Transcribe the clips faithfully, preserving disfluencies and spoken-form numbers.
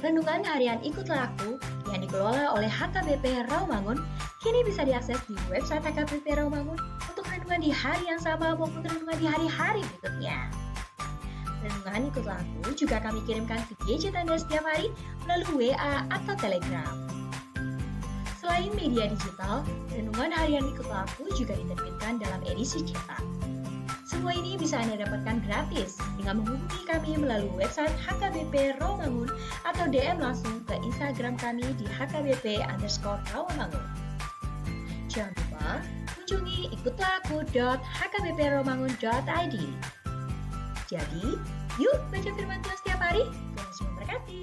Renungan harian Ikutlah Aku yang dikelola oleh H K B P Rawamangun kini bisa diakses di website H K B P Rawamangun untuk renungan di hari yang sama maupun renungan di hari-hari berikutnya. Renungan Ikutlah Aku juga kami kirimkan ke gadget Anda setiap hari melalui W A atau Telegram. Selain media digital, renungan harian Ikutlah Aku juga diterbitkan dalam edisi cetak. Semua ini bisa Anda dapatkan gratis dengan menghubungi kami melalui website H K B P Rawamangun atau D M langsung ke Instagram kami di H K B P underscore Rawamangun. Jangan lupa kunjungi ikutlah aku dot H K B P rawamangun dot I D. Jadi, yuk baca firman Tuhan setiap hari. Tuhan Yesus memberkati.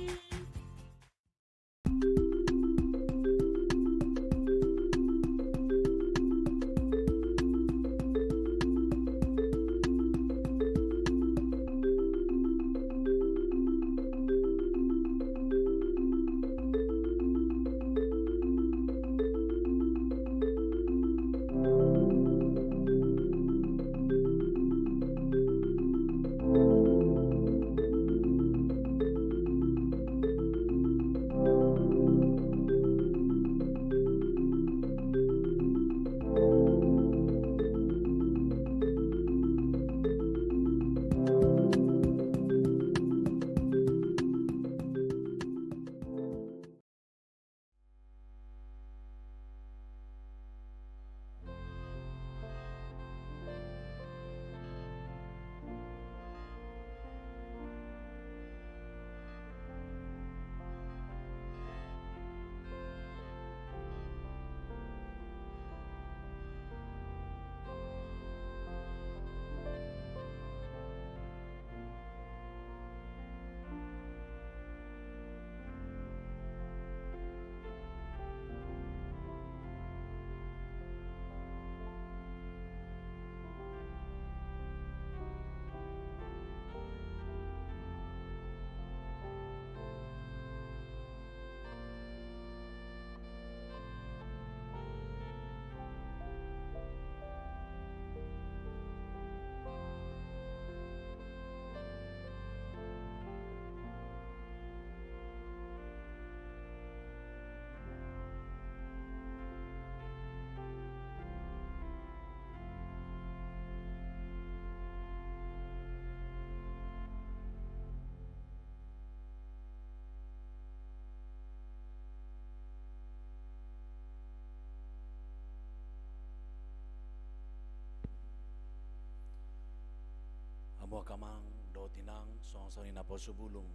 Hamu angka amang dohot inang, songon songon i naposobulung,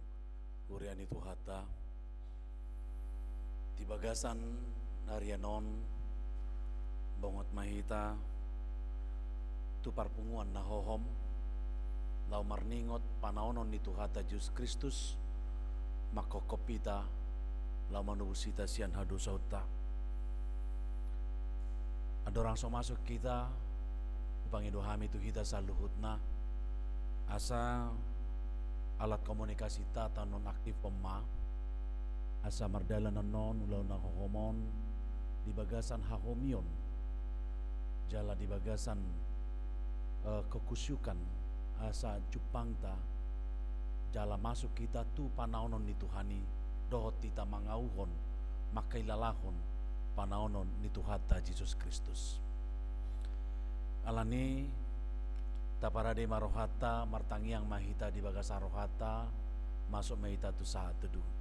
huria ni Tuhanta. Di bagasan harian on, bongot ma hita tu parpunguan na hohom, laho marningot panaonon ni Tuhanta Jesus Kristus, manghophop hita, laho manobus hita sian hadosaonta. Andorang so masuk hita, hupangido hami tu hita saluhutna, asa alat komunikasinta taonon aktif on ma, asa mardalan annon ulaon na hohom on di bagasan hahomion, jala di bagasan, eh, kekusyukan, asa jumpangta, jala masuk hita tu panaonon ni Tuhan i, dohot hita mangauhon, mangkailalahon panaonon ni Tuhanta Jesus Kristus. Alani, taparade ma rohanta, martangiang ma hita di bagasan rohanta, masuk ma hita tu sahat teduh.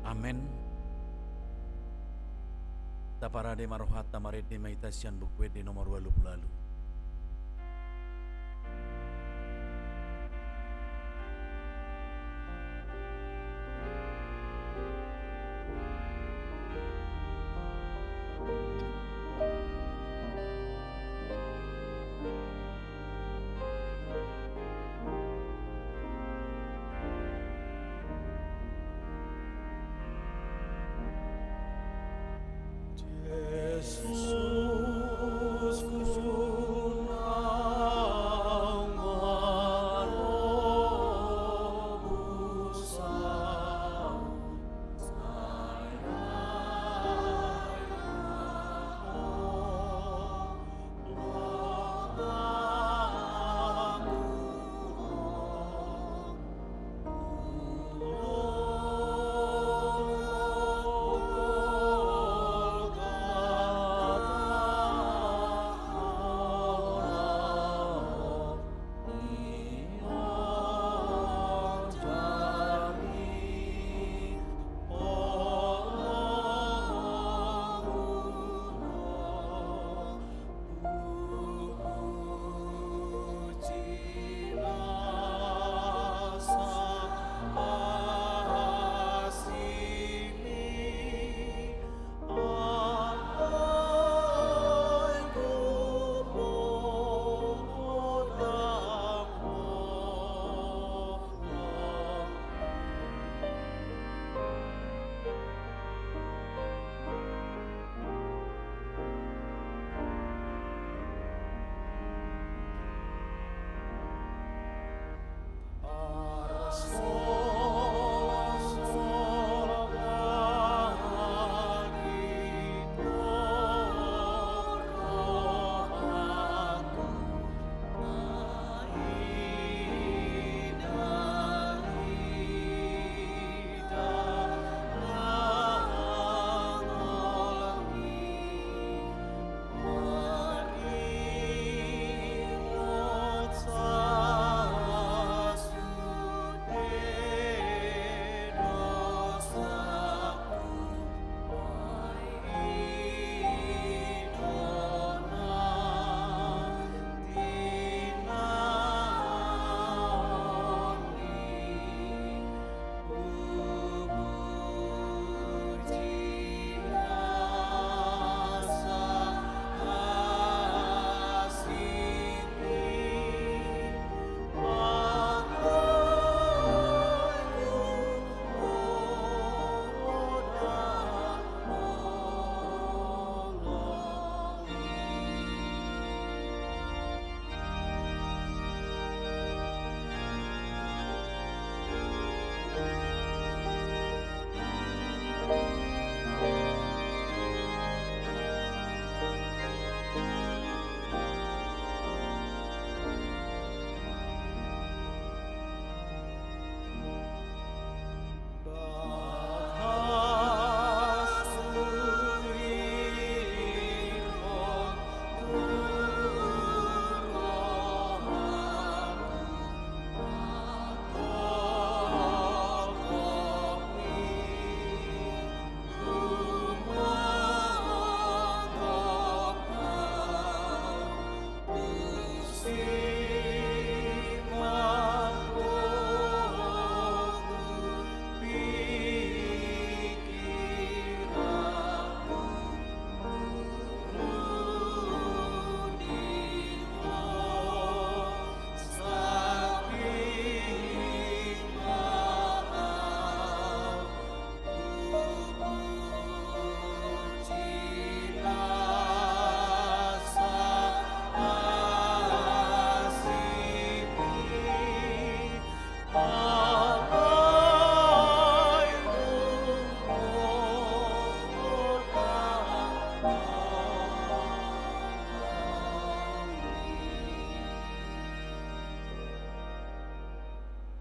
Amen. Taparade ma rohanta, marende ma hita sian Buku Ende nomor ualu pulu ualu.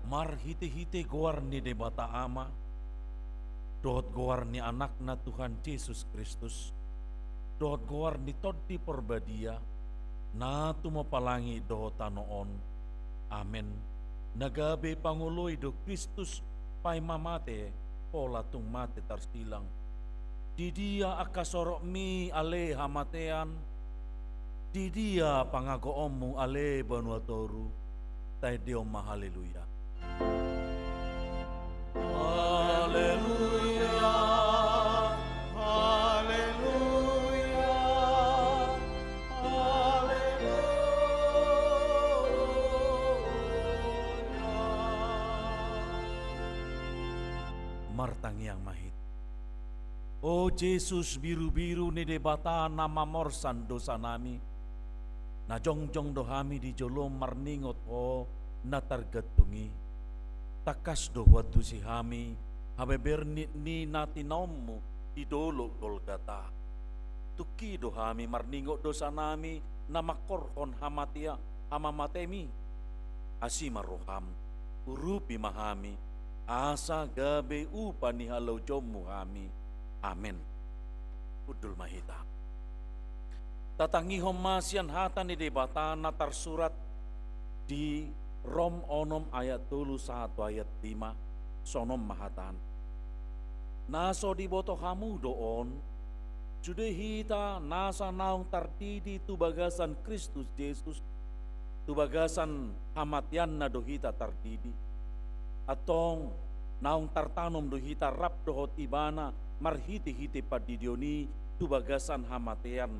Marhite-hite goar ni Debata Ama, dohot goar ni Anakna Tuhan Jesus Kristus, dohot goar ni Tondi Parbadia, na tumompa langit dohot tano on. Amen. Na gabe pangoloi do Kristus paima mate, pola tung mate tarsilang. Di dia angka sorokmi ale hamatean? Di dia pangagoonmu ale banua toru? Taendehon ma haleluya. Haleluya, haleluya, haleluya. Martangiang ma hita. O Jesus, birubiru ni Debata na mamorsan dosanami, na jongjong do hami di jolom marningot Ho na targantung i. Tangkas do huantusi hami habeber ni na tinaonmu di dolok Golgata. Tungki do hami marningot dosanami na mangkorhon hamatea-, hamamatemi. Asi ma roham, urupi ma hami, asa gabe upa ni halojonmu hami. Amen. Hundul ma hita. Tatangihon ma sian hata ni Debata na tarsurat di Rom onom ayat tolu sahat tu ayat lima, sonon ma hatana. Na so diboto hamu do on, sude hita nasa naung tardidi tu bagasan Kristus Jesus, tu bagasan hamateanna do hita tardidi. Antong, naung tartanom do hita rap dohot Ibana marhite-hite pandidion i tu bagasan hamatean,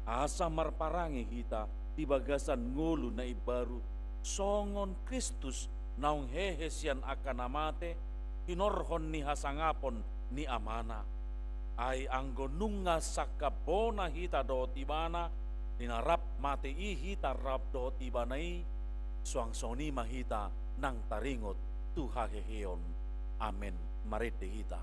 asa marparange hita di bagasan ngolu na imbaru, songon Kristus naung hehe sian angka na mate, hinorhon ni hasangapon ni Amana. Ai anggo nunga sangkap bona hita dohot Ibana, di na rap mate i hita rap dohot Ibana i, suang songon i ma hita nang taringot tu haheheon. Amen. Marende hita.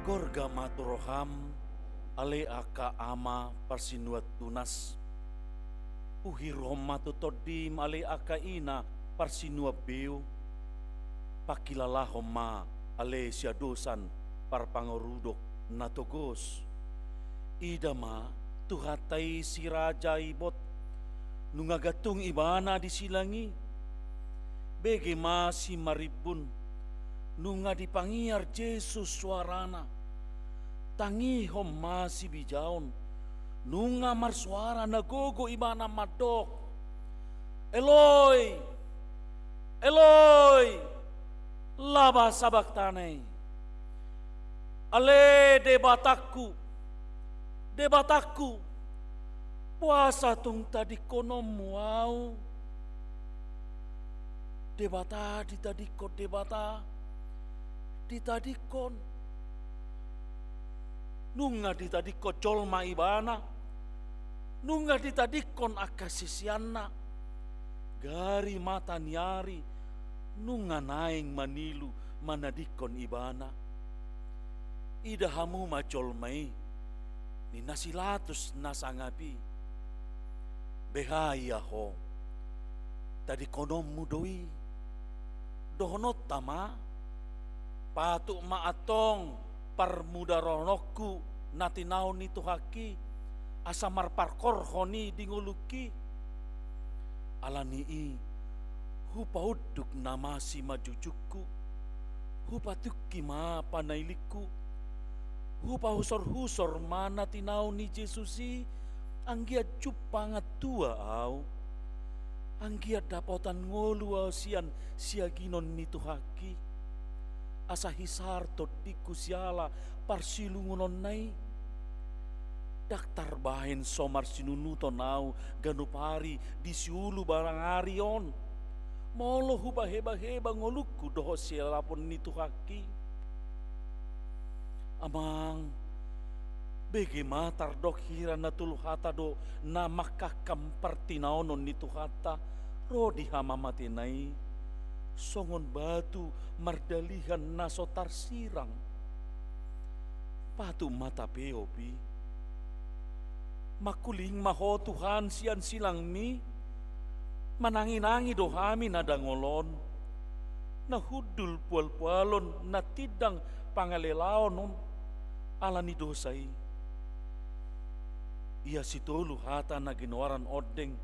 Gorga ma tu roham, ale angka ama parsinuan tunas. Uhiruhon ma tu tondim, ale angka ina parsinuan beo. Pangkilalahon ma, ale siadosan parpangarudok na togos. Ida ma, Tuhanta i si Raja Ibot, nunga gantung Ibana di silang i. Bege ma simarimbun, nunga dipangiar Jesus soarana. Tangihon ma sibijaon, Nunga marsuara na gogo ibana mandok: Eloi, Eloi, lama sabaktani? Ale Debatangku, Debatangku, boasa tung tadingkononmu ahu? Debata ditadingkon, Debata ditadingkon. Nunga ditadingkon jolma ibana, nunga ditadingkon angka siseanna. Gari mata ni ari nunga naeng manilu manadingkon ibana. Ida hamu ma jolma i, ninna si Latus na sangap i. Beha ia ho? Tadingkononmu do i. Dohononta ma, patut ma antong parmudarahononku na tinaon ni Tuhanki, asa marparhorhon i di ngolungki. Ala ni i, hupaunduk nama simanjujungku, hupatungki ma panailingku, hupahusorhusor ma na tinaon ni Jesus i, anggiat jumpang antua ahu, anggiat dapotan ngolu ahu sian siaginon ni Tuhanki, asa hisar tondingku siala parsilungunonna i. Ndang tarbahen so marsinunuton ahu ganup ari di siulu barang ari on, molo hubahebaheba ngolungku dohot sialapon ni Tuhanki. Amang, bege ma tardok hira na tolu hata do na mangkangkang partinaonon ni Tuhanta ro di hamamatena i, songon batu mardalihan na so tarsirang. Patut ma tapeop i. Mangkuling ma Ho Tuhan sian silangmi. Mananginangi do hami na dangol on, na hundul pualpualon na tindang pangalelaon on ala ni dosa i. Ia sitolu hata na ginoaran ondeng,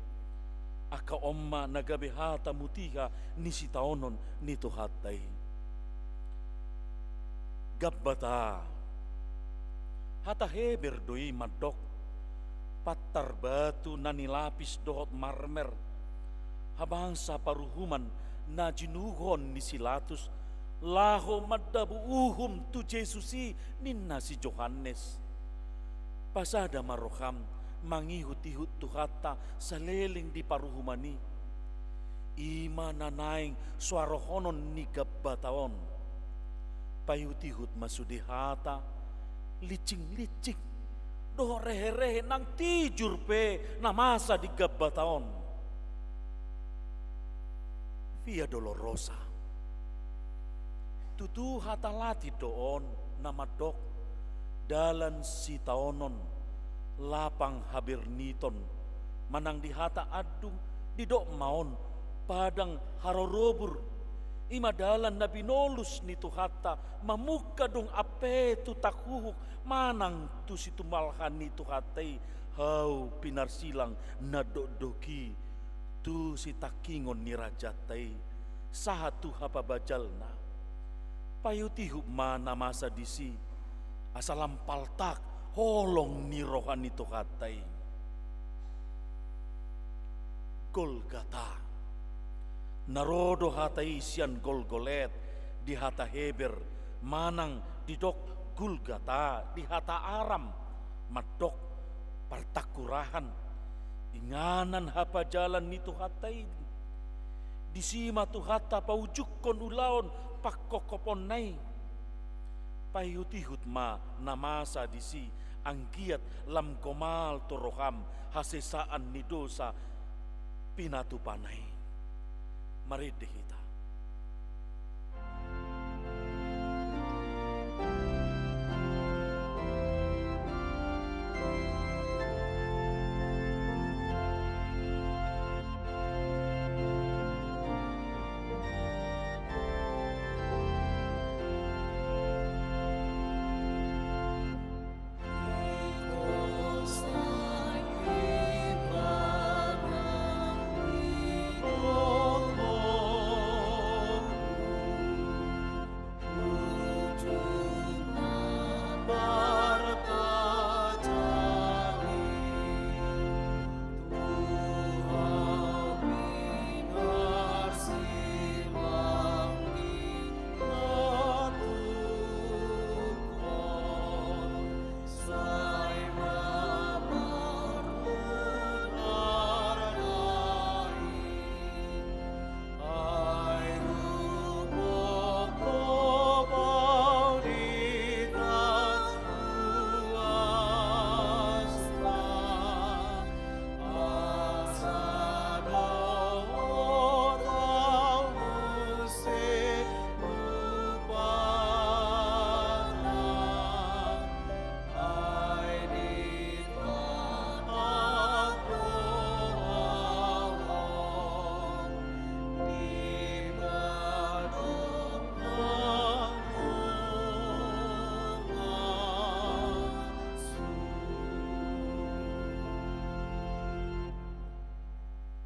angka on ma na gabe hata mutiha ni sitaonon ni Tuhanta i. Gabbata. Hata Heber do i mandok, pantar batu na nilapis dohot marmer, habangsa paruhuman na jinuhon ni si Latus laho mandabu uhum tu Jesus i, ninna si Johannes. Pasada ma roham mangihutihut Tuhanta saleleng di paruhuman i. I ma na naeng soarohonon ni Gabbata on. Paihutihut ma sude hata, licinglincing dohot reherehe nang tijur pe na masa di Gabbata on. Via Dolorosa. Tutu hata Latin do on na mandok, dalan sitaonon, lapang haberniton, manang di hata andung didok ma on padang harorobur. I ma dalan na binolus ni Tuhanta mamungka dung ampe tu tanghuhuk manang tu situmalhan ni Tuhanta i, hau pinarsilang na dokdok i tu sitangkingon ni rajanta i sahat tu hapabajalna. Paihutihut ma na masa disi asa lam paltak holong ni roha ni Tuhanta i. Golgata. Na ro do hata i sian Golgolet di hata Heber, manang didok Gulgata di hata Aram, mandok partangkurahan, inganan hapajalan ni Tuhanta i. Disi ma Tuhanta paujungkon ulaon pangkophoponna i. Paihutihut ma na masa disi, anggiat lam gomal tu roham hasesaan ni dosa pinatupana i. Marende hita.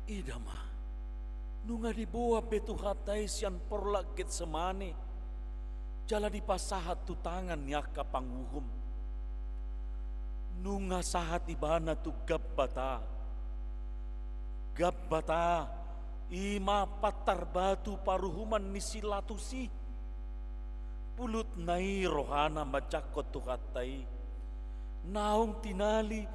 Ida ma, nunga diboan be Tuhanta i sian porlak Getsemane, jala dipasahat tu tangan ni angka panguhum. Nunga sahat ibana tu Gabbata. Gabbata, i ma pantar batu paruhuman ni si Latus i. Pulutna i rohana manjangkon Tuhanta i. Naung tinali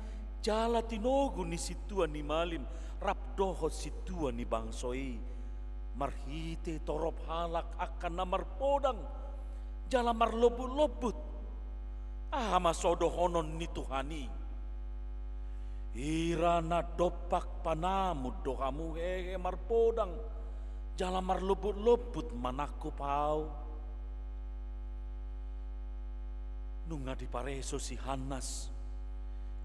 jala tinogu ni sintua ni malim rap dohot sintua ni bangso i. Marhite torop halak angka na marpodang jala marlombut-lombut. Aha ma so dohonon ni Tuhan i? Hira na dompak panamun do hamu hehe marpodang, jala marlombut-lombut manangkup Ahu. Nunga dipareso si Hannas,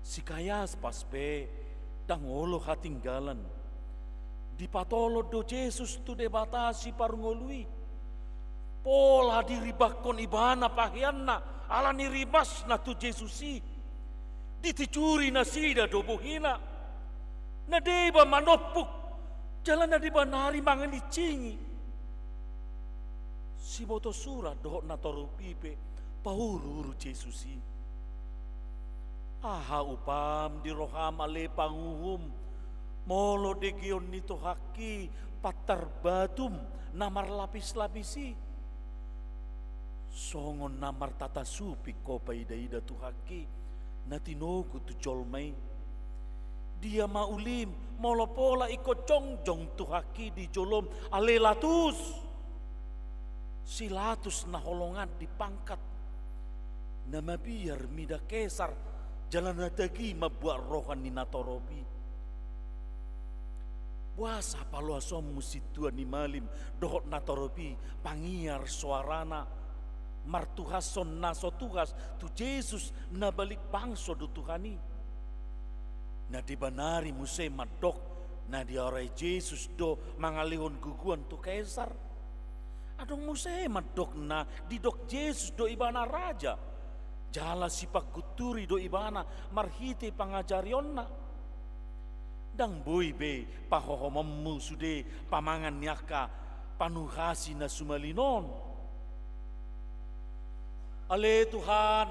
si Kayaspas pe ndang olo hatinggalan. Dipatolon do Jesus tu Debata Siparngolu i. Pola diribakkon ibana paheanna ala ni ribasna tu Jesus i. Ditijuri nasida do bohina. Na deba manompuk, jala na deba nari mangincing i. Siboto surat dohot natorop i pe pauru-uru Jesus i. Aha upam di roham ale panguhum, molo degeon ni Tuhangki pantar batum na marlapis-lapis i? Songon na martata suping ho paida-ida Tuhangki na tinogu tu jolma i. Dia ma ulim molo pola ingkon jongjong Tuhangki di jolom ale Latus? Si Latus na holongan di pangkat, na mabiar mida Kesar, jala na tagi mambuat roha ni natorop i. Boasa paloasonmu sintua ni malim dohot natorop i pangiar soarana, martuhashon na so tuhas tu Jesus na balik bangso do Tuhan i? Na deba nari muse mandok na diarai Jesus do mangalehon gogoan tu Kesar. Adong muse mandok na didok Jesus do ibana raja, jala sipangunturi do ibana marhite pangajarionna. Ndang boi be pahohomonmu sude pamangan ni angka panuhasi na sumalin on? Ale Tuhan,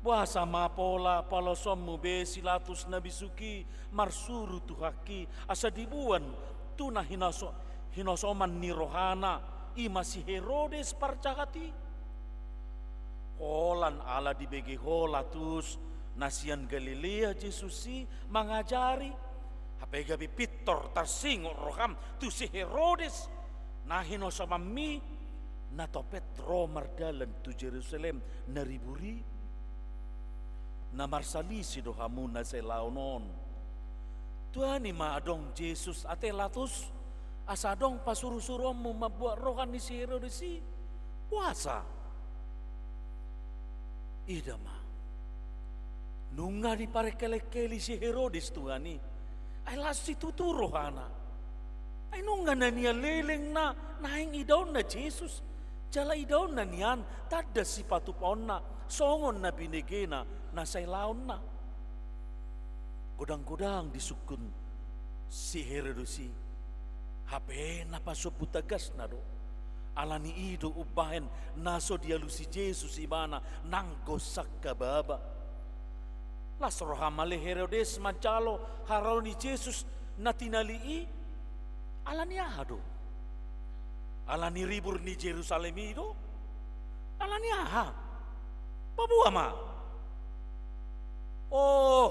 boasa ma pola paloasonmu be si Latus na bisuk i marsuru Tuhangki asa diboan tu na hinaso-, hinosoman ni rohana, i ma si Herodes parjahat i? Holan ala dibege ho Latus na sian Galilea Jesus i mangajari, hape gabe pintor tarsingot roham tu si Herodes na hinosomanmi, na topet ro mardalan tu Jerusalem na ribur i, na marsalisi do hamu na sai laon on. Tuani ma adong Jesus ate Latus, asa adong pasurusuruonmu mambuat roha ni si Herodes i? Boasa? Ida ma, nunga diparengkel-engkeli si Herodes Tuhan i, ai las situtu rohana. Ai nunga na nian lelengna naeng idaonna Jesus, jala idaonna nian tanda sipatupaonna songon na binegena na sai laonna. Godang-godang disungkun si Herodes i, hape na pasombu tagasna do. Ala ni i do umbahen na so dialusi Jesus ibana nanggo sangkababa. Las roham ale Herodes manjalo haroro ni Jesus na tinali i? Ala ni aha do? Ala ni ribur ni Jerusalem i do? Ala ni aha? Paboa ma. Oh,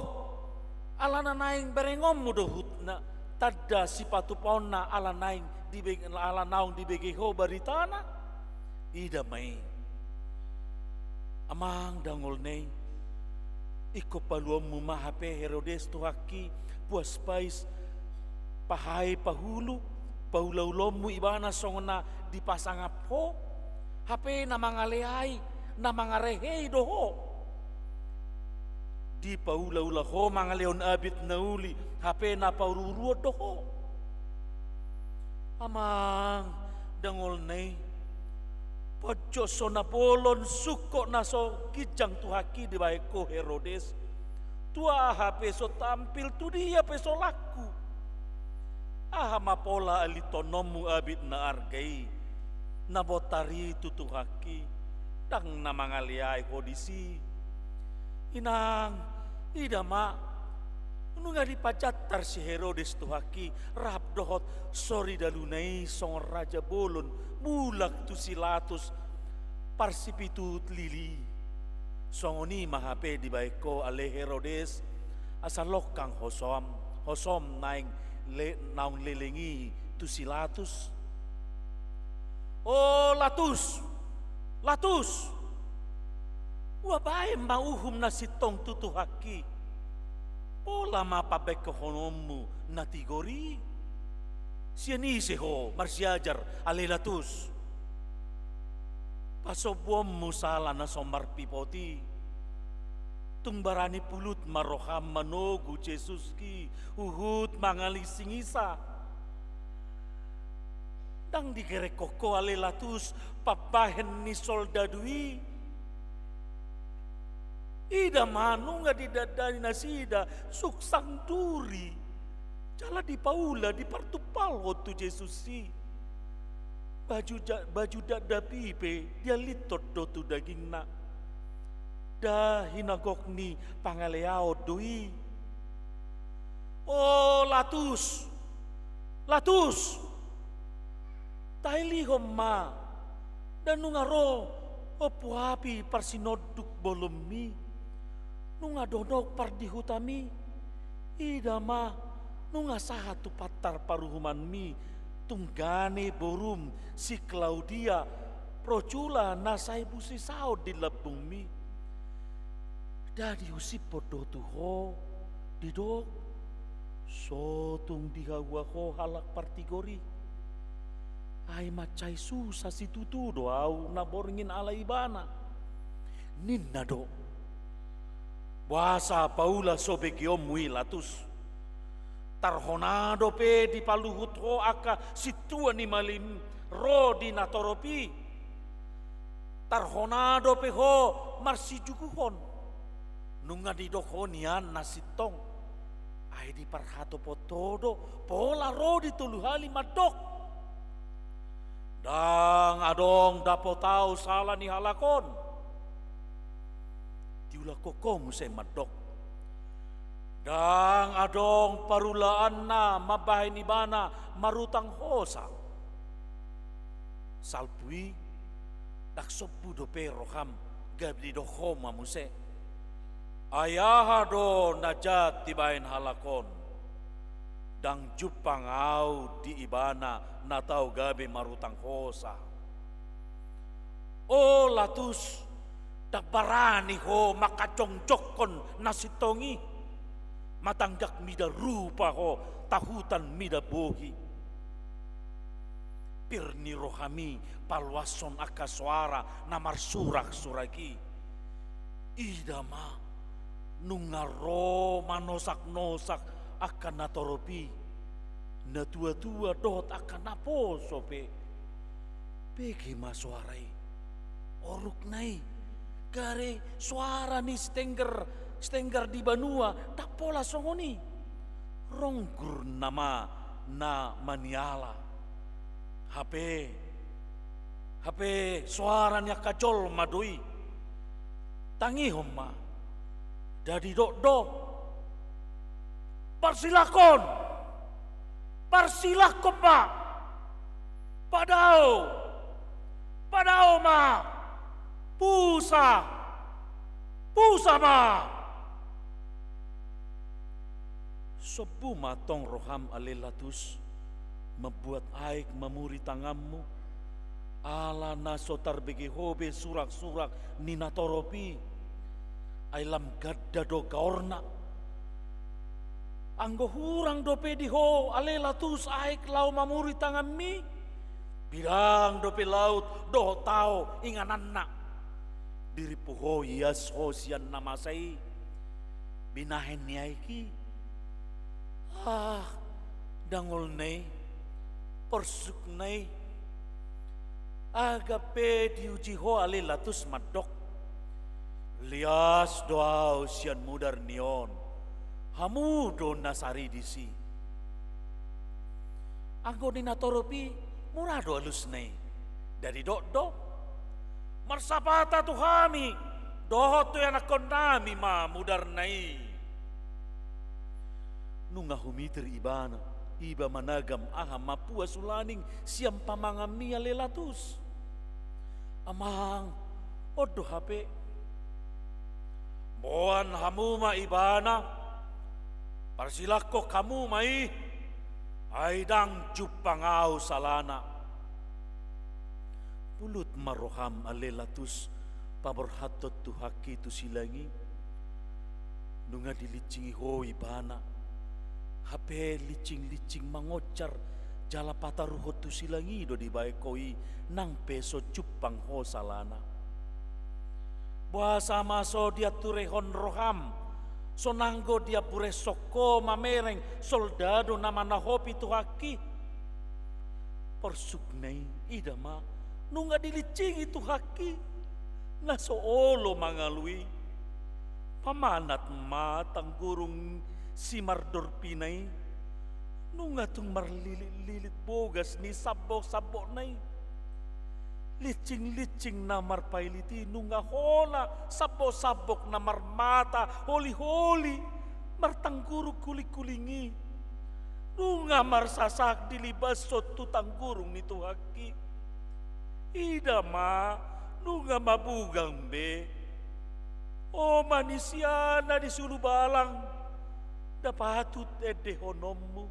ala na naeng berengonmu do huhutna, tanda sipatupaonna ala naeng dibe-, ala naung dibege ho baritana? Ida ma i. Amang dangolna i, ingkon paluaonmu ma hape Herodes Tuhangki, puas pais, pahae pahulu, paulaulaonmu ibana songon na dipasangap ho, hape na mangaleai, na mangarehei do ho. Dipaulaula ho mangalehon abit na uli, hape na pauruuruon do ho. Amang dangolna i, ponjot so na bolon sungkot na so ginjang Tuhangki dibahen ho Herodes. Tu aha pe so tampil, tu dia pe so langku, Aha ma pola alithononmu abit na arga i, na bontar i tu Tuhanki, ndang na mangaleai ho disi? Inang, ida ma, nunga dipajantar si Herodes Tuhanki, rap dohot soridaluna i songon raja bolon, mulak tu si Latus, parsipitut lili. Songon i ma hape dibaen ho ale Herodes, asa longkang hosom, hosom naeng le-, naung leleng i tu si Latus. O Latus, Latus! Ua baen ma uhum na sintong tu Tuhanki. Pola ma pambaenhononmu na tigor i. Sian ise ho marsiajar ale Latus? Pasombuonmu sala na so marpipot i. Tung barani pulut ma roham manogu Jesuski huhut mangalingsingisa. Ndang digerekhon ho ale Latus pambahen ni soldadu i. Ida ma nunga didandani nasida suksang duri. Jala dipaula dipartumpalhon tu Jesus i. Baju ja-, baju dakdanak i pe dialithon do tu dagingna. Nda hinagok ni pangaleaon do i. O Latus, Latus, tailihon ma, nda nunga ro ompu api parsinonduk bolonmi. Nunga donok pardihutam i. Ida ma, nunga sahat tu pantar paruhumanmi, tunggane borum si Klaudia Procula na sai busisaon di lambungmi. Nda diusiphon do tu ho, didok, so tung dihaua ho halak partigor i. Ai mansai susa situtu do ahu na borngin ala ibana. Ninna do. Boasa paula so begeonmu i Latus? Tarhona dope dipaluhut ho angka sintua ni malim ro di natorop i. Tarhona dope ho marsijuguhon. Nunga didok ho nian na sintong. Ai diparhatopot ho do pola ro di tolu hali mandok. Ndang adong dapot ahu sala ni halak on. Diulakhon ho muse mandok. Ndang adong parulaanna mambahen ibana marutang hosa. Salpu i, ndang sombu dope roham gabe didok ho ma muse. Ai aha do na jat dibahen halak on? Ndang jumpang ahu di ibana na tau gabe marutang hosa. O Latus, ndang barani ho mangkajongjongkon na sintong i. Matanggak mida rupa ho, tahutan mida bohi. Pir ni rohami paloashon angka soara na marsuraksurak i. Ida ma, nunga ro manosaknosak angka natorop i, natuatua dohot angka naposo pe. Bege ma soara i, orukna i, gare soara ni sitengger, sitengger di banua, ndang pola songon i. Ronggur nama na maniala. Hape, hape soara ni angka jolma do i. Tangihon ma. Nda didok do. Parsilangkon. Parsilangkon ma. Padao. Padao ma. Pusa. Pusa ma. Sombu ma tong roham ale Latus, mambuat aek mamuri tanganmu, ala na so tarbege ho be suraksurak ni natorop i, ai lam ganda do gaorna. Anggo hurang dope di ho ale Latus aek laho mamuri tanganmi, bidang dope laut dohot tao ingananna. Dirimpu ho ias ho sian na masa i. Binahen ni aek i. Ah, dangolna i, porsukna i. Aha pe diuji ho ale Latus mandok. Lias do ahu sian mudar ni on. Hamu do na saridis i. Anggo di natorop i, mura do alusna i. Ndada didok do: Marsapata tu hami dohot tu ianakkonnami ma mudarna i. Nunga humitir ibana, iba managam aha mampuas ulaning sian pamanganmi ale Latus. Amang, on do hape. Boan hamu ma ibana, parsilangkon hamu ma i, ai ndang jumpang ahu salana. Pulut ma roham ale Latus paborhathon Tuhangki tu silang i. Nunga dilinsingi ho ibana. Hape linsing-linsing mangonjar jala pataruhon tu silang i do dibaen ho i, nang pe so jumpang ho salana. Boasa ma so dianturehon roham, so nanggo diamburehon ho mamereng soldadu na manahopi Tuhangki? Porsukna i, ida ma, nunga dilinsingi Tuhangki, na so olo mangalu i. Pamanat ma tanggurung simardorpina i, nunga tung marlilit-lilit bogas ni sambok-sambokna i. Linsing-linsing na marpailit i nunga hola sambok-sambok na marmata holi-holi, martanggurung kuling-kuling i. Nunga marsasak dilibashon tu tanggurung ni Tuhangki. Ida ma, nunga mabugang be. O manisia na di sulubalang, nda patut endehononmu.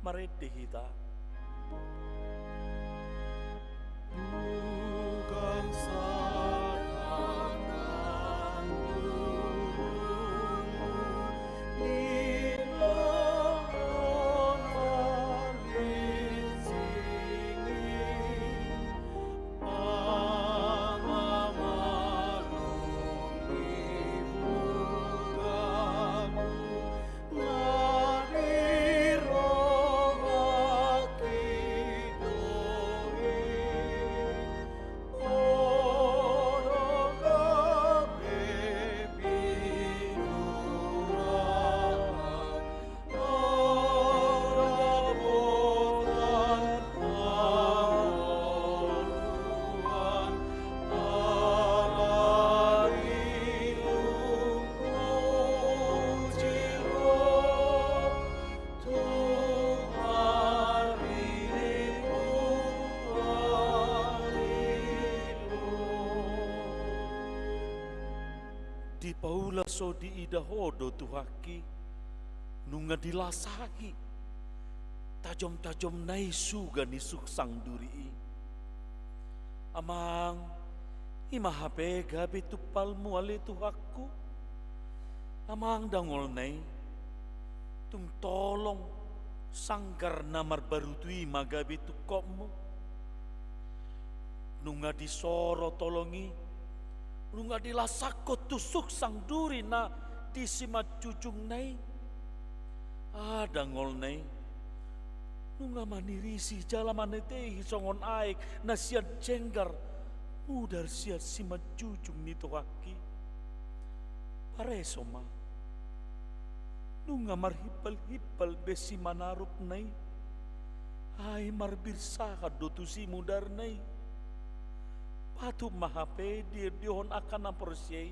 Marende hita. Dipaula so diida ho do Tuhangki, nunga dilasahi tajom-tajomna i suga ni suksang duri i. Amang, i ma hape gabe tumpalmu ale Tuhangku. Amang, dangolna i, tung tolong sanggar na marbarutu i ma gabe tungkotmu. Nunga disoro tolong i, nunga dilasahon tu suksang duri na di simanjujungna i. Ah, dangolna i, nunga manirisi jala manetehi songon aek na sian jenggar, mudar sian simanjujung ni Tuhangki. Pareso ma, nunga marhimbal-himbal be simanarupna i, ai marbirsahan do tusi mudarna i. Patut ma hape diendehon angka na porsea i.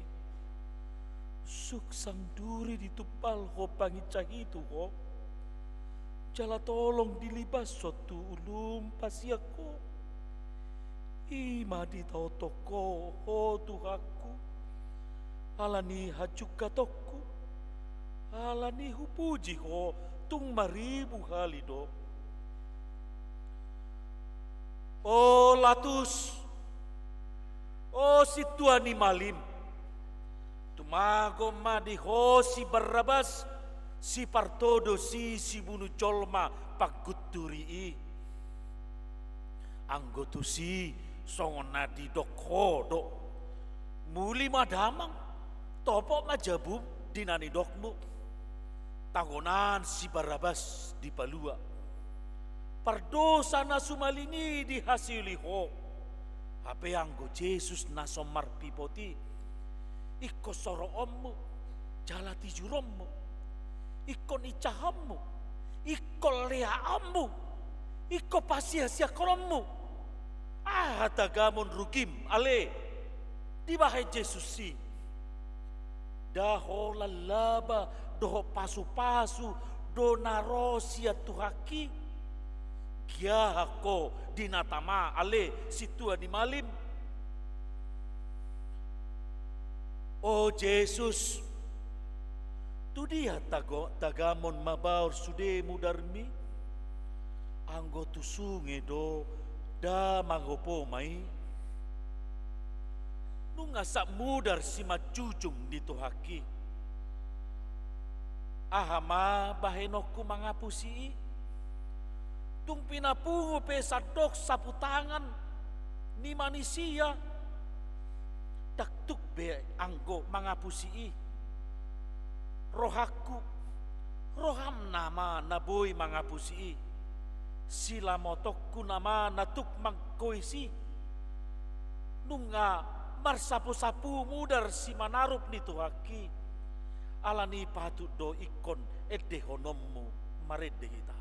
Suksang duri ditumpal ho, panginsahi tu ho. Jala tolong dilibashon tu ulum pasian ho. I ma ditaothon ho, ho Tuhangku, ala ni hajungkatonku, ala ni hupuji ho tung maribu hali do. O Latus, o sintua ni malim, tumagon ma di ho si Barrabas, sipartodo, si sibunu jolma panggunturi i. Anggo tusi songon na didok ho do. Muli ma damang, topot ma jabum di na nidokmu. Tagonan si Barrabas dipalua. Pardosa na sumalin i dihasioli ho. Hape anggo Jesus na so marpipot i, ingkon soroonmu, jala tijuronmu, ingkon insahanmu, ingkon leaonmu, Ingkon pasiasiahononmu. Aha tagamon rugim, ale? Dibahen Jesus i. Nda holan laba dohot pasupasu do na ro sian Tuhanki? Giahak ho di na tama, ale sintua ni malim. O Jesus, tu dia tago-, tagamon mabaor sude mudarmi? Anggo tu sunge do nda mangopoma i. Nunga sap mudar simanjujung ni Tuhanki. Aha ma bahenonku mangapusi i? Tung pinapungu pe sandok saputangan ni manisia, ndang tuk be anggo mangapusi i. Rohangku, roham nama na boi mangapusi i. Silamotonku nama na tuk manggoisi. Nunga marsapusapu mudar simanarup ni Tuhanki. Alani i patut do ingkon endehononmu. Marende hita.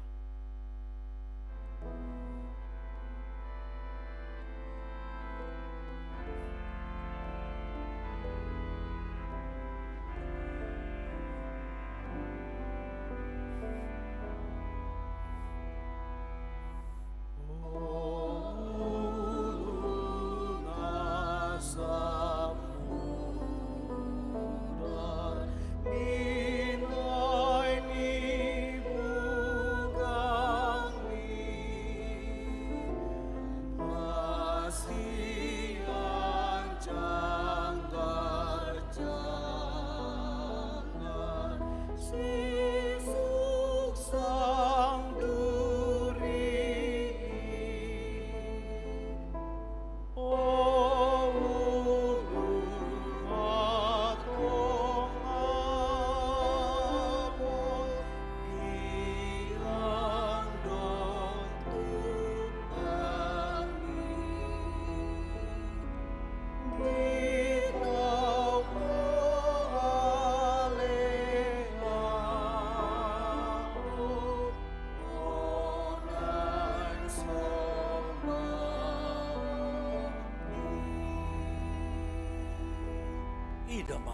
Ida ma,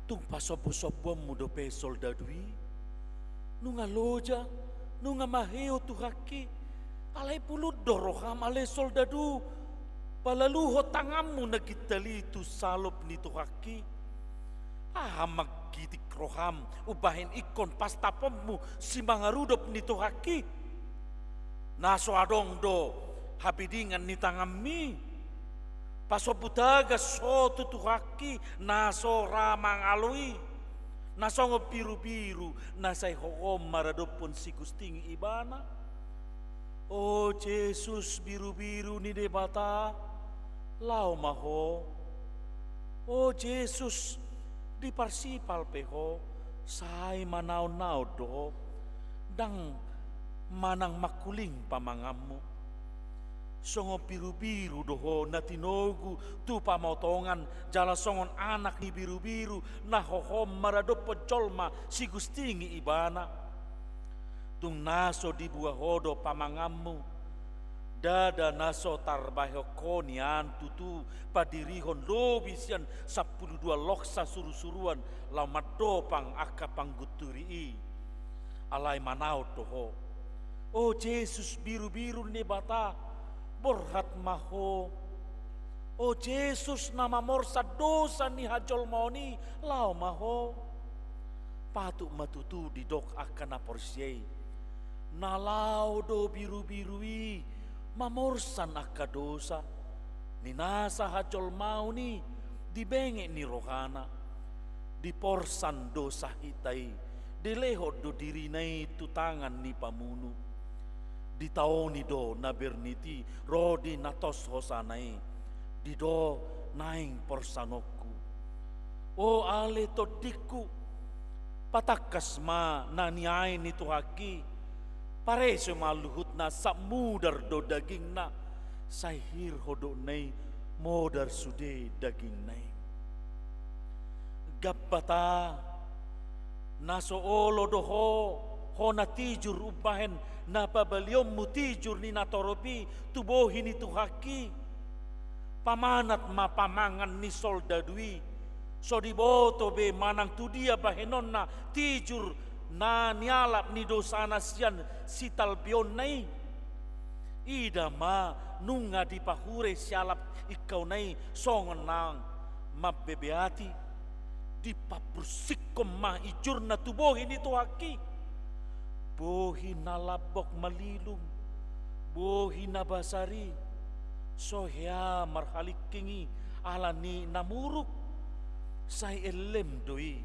tung pasombusombuonmu dope soldadu i. Nunga loja, nunga maheo Tuhanki. Alai pulut do roham ale soldadu, palaluhon tanganmu na gintal i tu salop ni Tuhanki. Aha manggitik roham umbahen ingkon pastaponmu simangarudop ni Tuhanki? Na so adong do habidingan ni tanganmi? Pasombu tagas ho tu Tuhanki na so ra mangalo i, na songon birubiru na sai hohom maradophon sigusting ibana. O Jesus, birubiru ni Debata, laho ma ho. O Jesus, diparsipal pe ho, sai manaonnaon do ho. Ndang manang mangkuling pamanganmu. Songon birubiru do ho na tinogu tu pamotongan, jala songon anak ni birubiru na hohom maradophon jolma sigusting ibana. Tung na so dibuat ho do pamanganmu, ndada na so tarbahen ho nian tutu padirihon lobi sian sampulu dua loksa surusuruan laho mandopang angka panggunturi i. Alai manaon do ho. O Jesus, birubiru ni Debata, borhat ma ho. O Jesus, na mamorsan dosa ni hajolmaon i, laho ma ho. Patut ma tutu didok angka na porsea i, na laho do birubiru i mamorsan angka dosa ni nasa hajolmaon i di benget ni rohana. Diporsan do sahitna i, dilehon do dirina i tu tangan ni pamunu. Ditaoni do na bernit i ro di na tos hosana i. Didok naeng porsanonku. O ale tondingku, patangkas ma na niae ni Tuhanki. Pareso ma luhutna, sap mudar do dagingna, sai hir hodokna i modar sude dagingna i. Gambata, na so olo do ho Hona tijur umbahen na pabalionmu tijur ni natorop i tu bohi ni Tuhanki. Pamanat ma pamangan ni soldadu i. So diboto be manang tu dia bahenonna tijur na nialap ni dosana sian sitalbeonna i. Ida ma nunga dipahure sialap ingkauna i songon nang mambebeati. Dipapursikkon ma injurna tu bohi ni Tuhanki. Bohi na lambok malilung, bohi na basar i, so hea marhalingking i ala ni na muruk, sai ellem do i.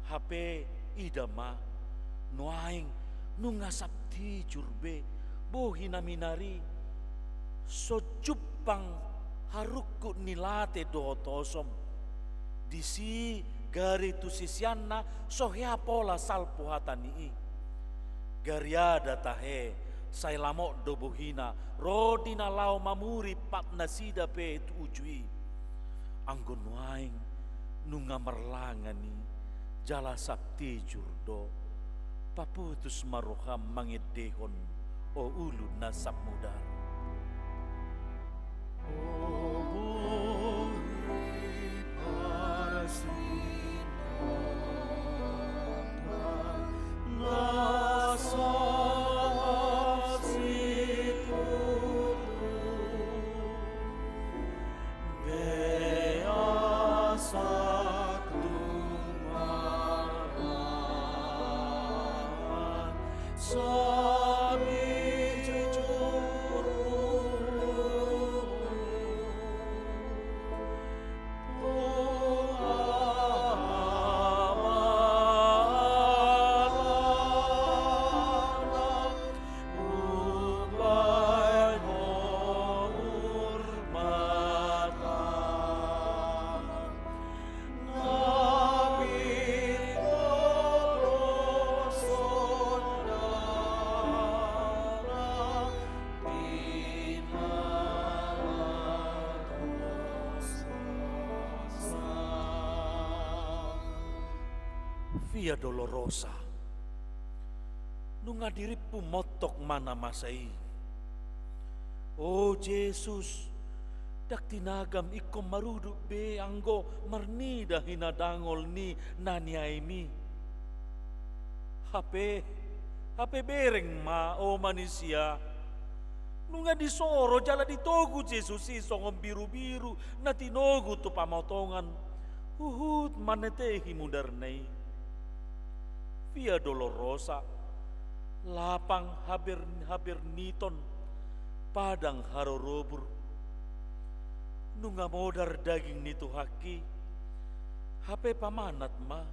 Hape ida ma, nuaeng nunga sap tijur be bohi na minar i. So jumpang harungkut ni late dohot osom. Disi gari tu siseanna so hea pola salpu hata ni i. Gariada tahe sai lamot do bohina ro di na laho mamuri pat nasida pe tu uju i. Anggo nuaeng nunga marlangan i jala sap tijur do. Paputus ma roham mangendehon, o ulu na sap mudar. Via Dolorosa. Nunga dirimpu montok ma na masa i. O Jesus, ndang tinagam ingkon marudup be anggo marnida hinadangol ni na niaim i. Hape, hape bereng ma, o manisia. Nunga disoro jala ditogu Jesus i songon birubiru na tinogu tu pamotongan, huhut manetehi mudarna i. Via Dolorosa, lapang haber-, haberniton, padang harorobur. Nunga modar daging ni Tuhanki, hape pamanat ma.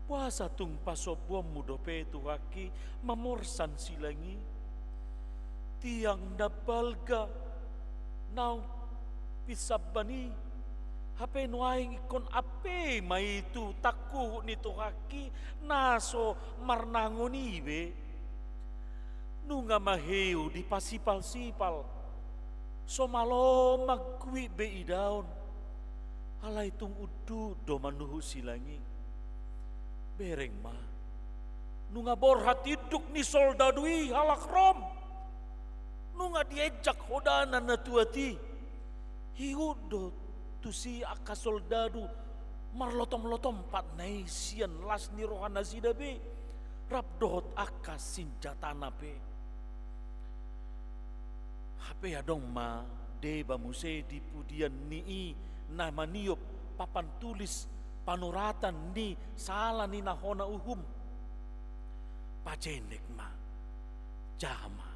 Boasa tung pasombuonmu dope Tuhanki mamorsan silang i? Tiang na balga naung pinsamban i, hape nuaeng ingkon ampei ma i tu tangkuhuk ni Tuhanki na so marnangon i be. Nunga maheu dipasipalsipal, so malo mangkuit be idaon, alai tung unduk do manuhuk silang i. Bereng ma, nunga borhat induk ni soldadu i halak Rom. Nunga dienjak hodana na tuat i. Ihut do tusi angka soldadu marlotomlotom patna i sian las ni rohanasida be, rap dohot angka sinjatana pe. Hape adong ma deba muse di pudian ni i na maniop papan tulis panuratan ni sala ni na hona uhum. Pajenek ma, jaha ma.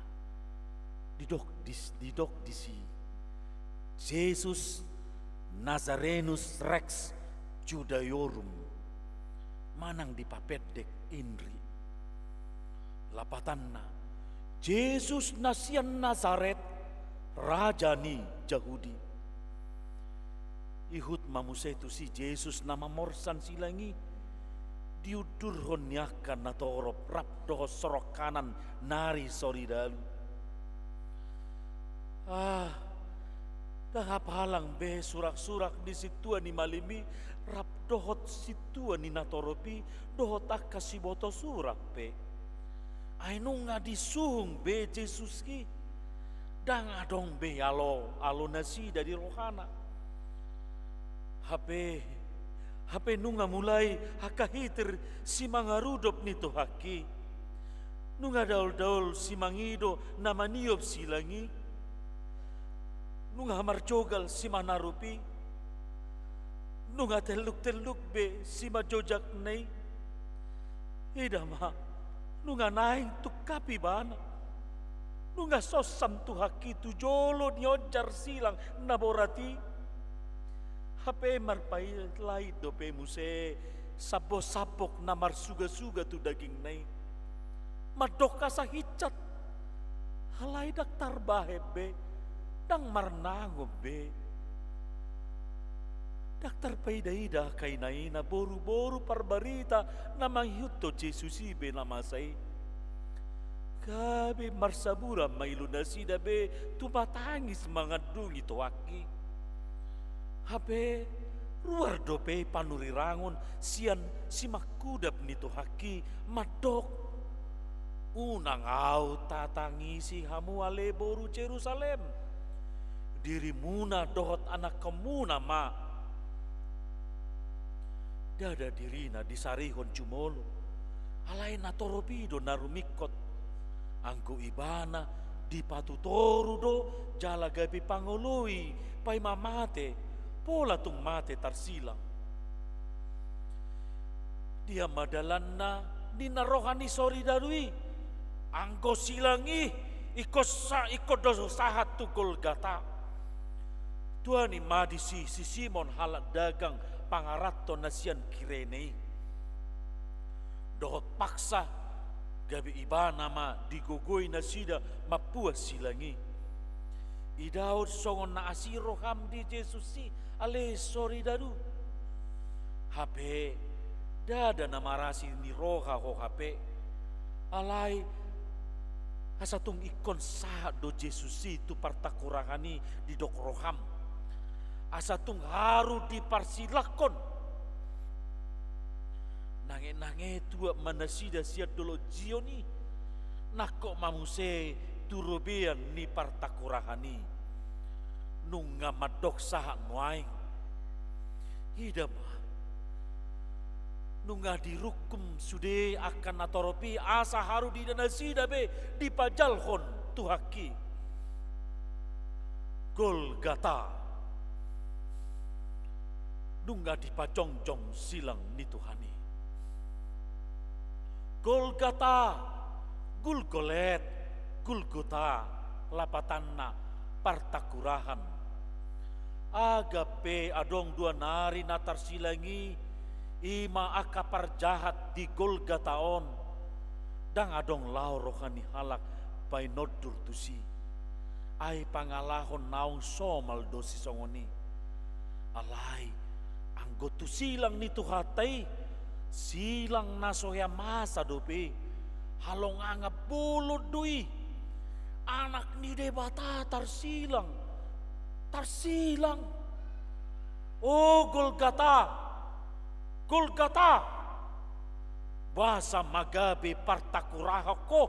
Didok dis-, didok disi, Jesus Nazarenus Rex Judaeorum, manang dipapendek Inri. Lapatanna, Jesus na sian Nazaret, raja ni Jahudi. Ihut ma muse tusi Jesus na mamorsan silang i, diundurhon ni angka natorop rap dohot sorongkanan nari soridalu. Ah, ndang hapalang be suraksurak ni sintua ni malim i rap dohot sintua ni natorop i, dohot angka siboto surat pe. Ai nunga disuhung be Jesus i, ndang adong be alo, alo nasida di rohana. Hape, hape nunga mulai angka hitir simangarudop ni Tuhan i. Nunga daol-daol simangido na maniop silang i. Nunga marjogal simanarupi. Nunga telluk-telluk be simanjojakna i. Ida ma, nunga naeng tungkap ibana. Nunga sosam Tuhan i tu jolo nionjar silang na borat i. Hape marpailait dope muse sambok-sambok na marsuga-suga tu dagingna i. Mandok asa hinsat. Alai ndang tarbahen be, ndang marnangon be. Ndang tarpaida-ida angka ina-ina, boru-boru parbarita na mangihuthon Jesus i be na masa i. Gabe marsaburan ma ilunasida be tumatangis mangandungi Tuhan i. Hape ruar dope panurirangon sian simangkudap ni Tuhan i mandok: Unang ahu tatangisi hamu ale boru Jerusalem. Dirimuna dohot anakkonmuna ma. Ndada dirina disarihon jumolo. Alai natorop i do na rumingkot. Anggo ibana dipatutoru do jala gabe pangoloi paima mate, pola tung mate tarsilang. Dia ma dalanna ninna roha ni soridaru i? Anggo silang i ingkon sa-, ingkon do sahat tu Golgata. Tuani ma disi si Simon halak dagang pangaranto na sian Kirene i. Dohot paksa, gabe ibana ma digogoi nasida mampuas silang i. Idaon songon na asing roham di Jesus i, ale soridaru. Hape ndada na marasi ni roha ho hape. Alai asa tung ingkon sahat do Jesus i tu partangkurahan i didok roham. Asa tung harus diparsilanghon. Nange-nange tuat ma nasida sian dolok Zion i. Nangkok ma muse tu robean ni partangkurahan i. Nunga mandok sahat nuaeng. Ida ma. Nunga dirungkum sude angka natorop i asa harus diida nasida be dipajalhon Tuhan i. Golgata. Nunga dipajongjong silang ni Tuhan i. Golgata, Gulgolet, Gulgota, lapatanna partangkurahan. Agap pe adong dua nari na tarsilang i, i ma angka parjahat di Golgata on. Ndang adong laho roha ni halak painondur tusi. Ai pangalaho naung somal do sisongon i. Alai, anggo tu silang ni Tuhanta i, silang na so hea masa dope, halongangan bolon do i. Anak ni Debata tarsilang, tarsilang. O Golgata, Golgata, boasa ma gabe partangkurahan ho?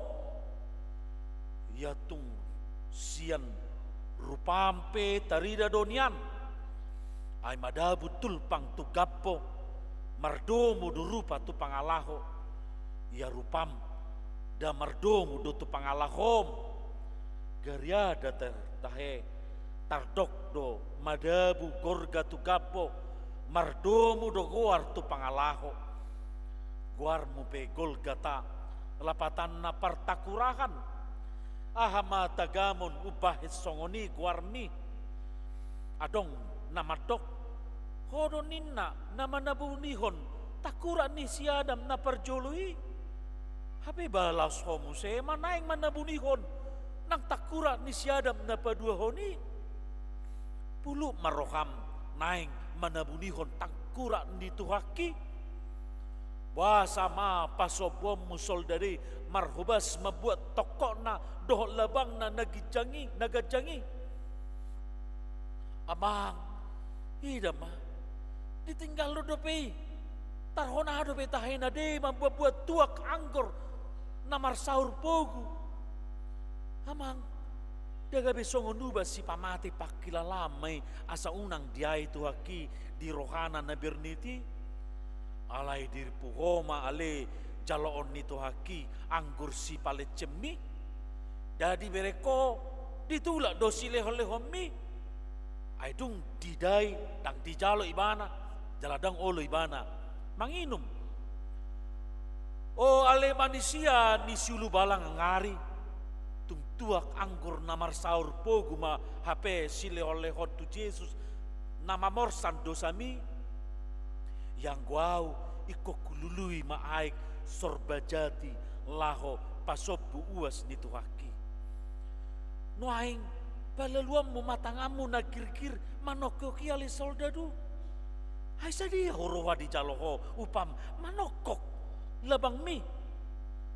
Ia tung sian rupam pe tarida do nian. Ai madabu tulpang tu gambo, mardomu do rupa tu pangalaho. Ia rupam, nda mardomu do tu pangalahom. Gariada ta-, tahe, tardok do madabu gorga tu gambo, mardomu do goar tu pangalaho. Goarmu pe Golgata, lapatanna partangkurahan. Aha ma tagamon umbahen songon i goarmi? Adong na mandok, ho do ninna na manabunihon tangkurak ni si Adam na parjolo i. Hape ba laos ho muse ma naeng manabunihon nang tangkurak ni si Adam na paduahon i? Pulut ma roham naeng manabunihon tangkurak ni Tuhan i? Boasa ma pasombuonmu soldadu i marhobas mambuat tongkotna dohot labangna na ginjang i, na ganjang i? Amang, ida ma, Ditinggalhon dope i. Tarhona dope tahe na deba mambuat-buat tuak anggur na marsaur pogu. Amang, ndang gabe songon ubat sipamate pangkilalaan ma i asa unang diae Tuhanki di rohana na bernit i? Alai dirimpu ho ma ale jaloon ni Tuhanki anggur sipalencemmi? Ndang dibereng ho, ditulak do silehon-lehonmi? Ai dung didai, ndang dijalo ibana, jala ndang olo ibana manginum. O ale manisia ni siulubalang ari, tung tuak anggur na marsaur pogu ma hape silehon-lehon tu Jesus na mamorsan dosami? Ianggo ahu, ingkon hulului ma aek sorba jati laho pasombu uas ni Tuhanki. Nuaeng, palaluanmu ma tanganmu na girgir manongkok i ale soldadu. Ai sadia huroha dijalo ho, upam, manongkok labangmi?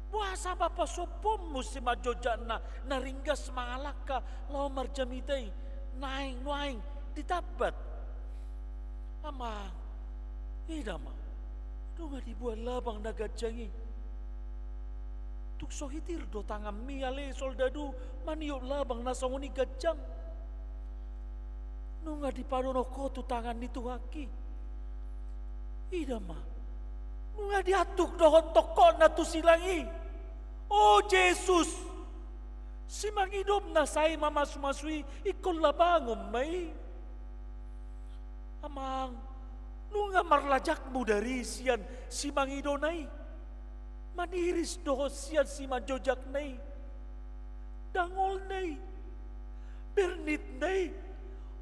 Boasa ma pasombuonmu simanjojakna na ringgas mangalangka laho marjamita i naeng nuaeng ditambat? Amang, ida ma, nunga dibuat labang na ganjang i. Tung so hitir do tanganmi ale soldadu maniop labang na songon i ganjang? Nunga dipadonok ho tu tangan ni Tuhanki? Ida ma, nunga diantuk dohot tongkotna tu silang i. O Jesus, simangidomna sai mamasumasu i ingkon labangon ma i. Amang, nunga marlajakmu dari sian simangidona i, maniris dohot sian simanjojakna i, dangolna i, bernitna i,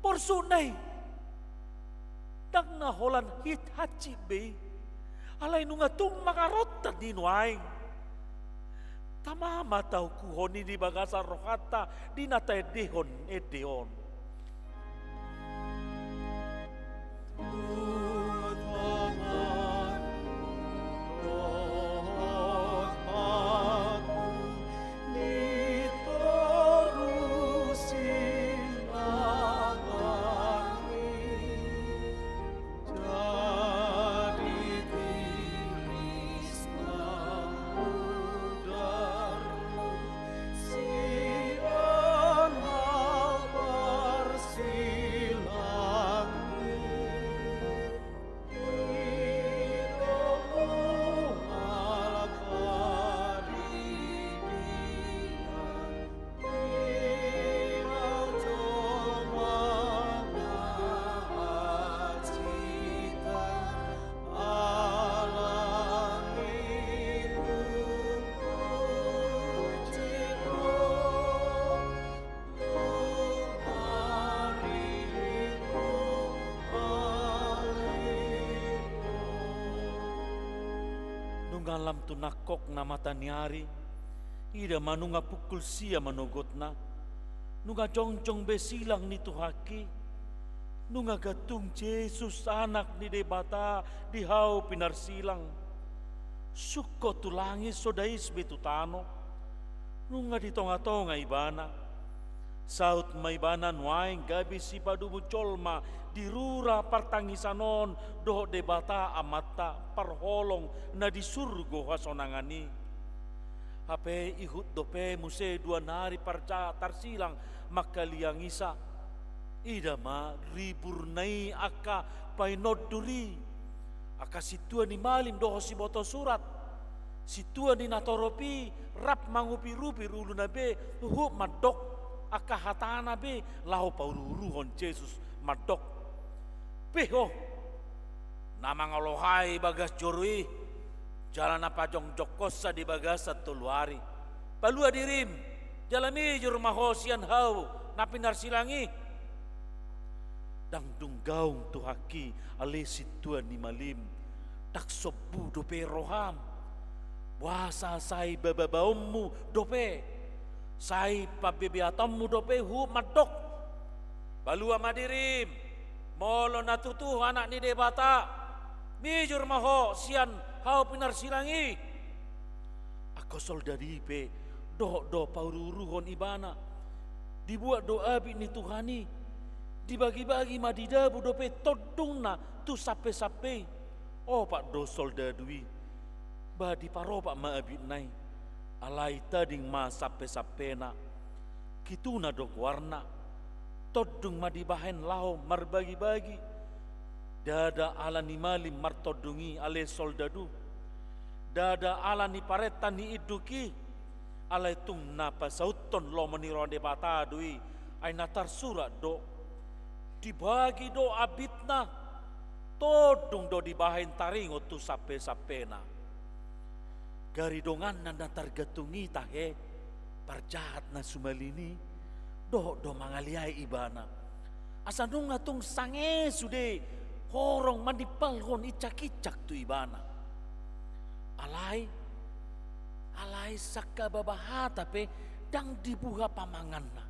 porsukna i? Ndang na holan hit hansit be i, alai nunga tung mangarontan i nuaeng. Tama ma taungkuhon i di bagasan rohanta di na taendehon ende on. Nunga lam tu nangkokna mata ni ari, ida ma nunga pukul sia manogotna. Nunga jongjong be silang ni Tuhanki. Nunga gantung Jesus, Anak ni Debata, di hau pinarsilang. Sungkot tu langit, so dais be tu tano. Nunga di tongatonga ibana. Saut ma ibana nuaeng gabe sipadomu jolma di rura partangisan on dohot Debata Amanta parholong na di surgo hasonangan i. Hape ihut dope muse dua nari parjahat tarsilang mangkaliangisa. Ida ma riburna i angka painondur i, angka sintua ni malim dohot siboto surat, sintua ni natorop i rap mangupirupir uluna be huhut mandok angka hatana be laho pauruuruhon Jesus mandok: Pe ho, na mangalohai bagas joro i, jala na pajongjongkonsa di bagasan tolu ari. Palua dirim, jala mijur ma ho sian hau na pinarsilang i. Ndang dung gaung Tuhanki ale sintua ni malim, ndang sombu dope roham. Boasa sai bababaonmu dope, sai pambebeatonmu dope huhut mandok: Palua ma dirim, molo na tutu ho Anak ni Debata, mijur ma ho sian hau pinarsilang i. Angka soldadu i pe dohot do pauruuruhon ibana. Dibuat do abit ni Tuhan i, Dibagi-bagi ma, didabu dope tondungna tu sampe-sampe i. Opat do soldadu i. Ba diparopat ma abitna i. Alai tading ma sampe-sampena. Kituna do goarna. Tondung ma dibahen laho marbagi-bagi. Ndada ala ni malim martondung i ale soldadu. Ndada ala ni parenta ni induk i. Alai tung na pasauthon lomo ni roha ni Debata do i, ai na tarsurat do. Dibagi do abitna, tondung do dibahen taringot tu sampe-sampena. Gari donganna na targantung i tahe, parjahat na sumalin i, dohot do mangaliai ibana. Asa nunga tung sange sude horong manimpalhon incak-incak tu ibana. Alai, alai sangkababa hata pe ndang dibuha pamanganna.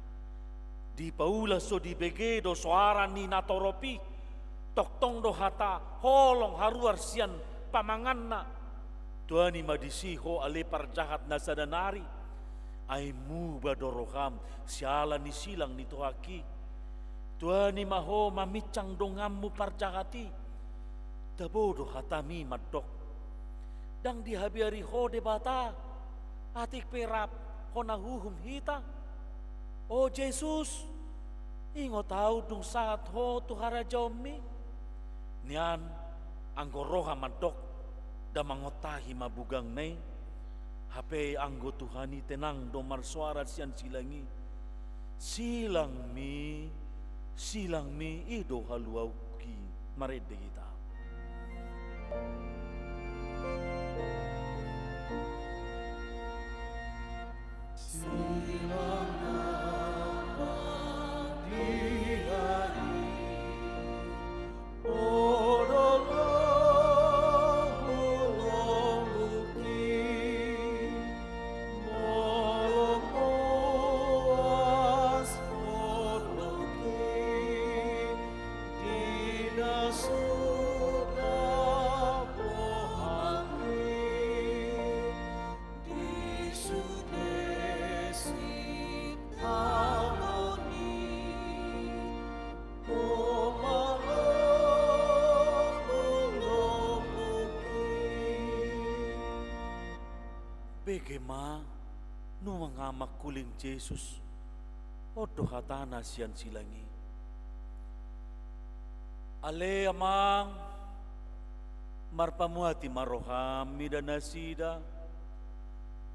Dipaula so dibege do soara ni natorop i, tongtong do hata holong haruar sian pamanganna. Tuani ma disi ho ale parjahat na sada nari. Ai muba do roham siala ni silang ni Tuhan i. Tuani ma ho maminsang donganmu parjahat i. Tabo do hatami mandok. Ndang dihabiari ho Debata, atik pe rap hona huhum hita. O Jesus, ingot ahu dung sahat ho tu harajaonmi. Nian anggo roha mandok, da mangontahi ma bugangna i. Hape anggo Tuhan i tenang do marsoara sian silang i. Silangmi, silangmi i do haluaonki. Marende hita. Bege ma, nunga mangkuling Jesus. On do hatana sian silang i. Ale Amang, marpamuati ma roham mida nasida.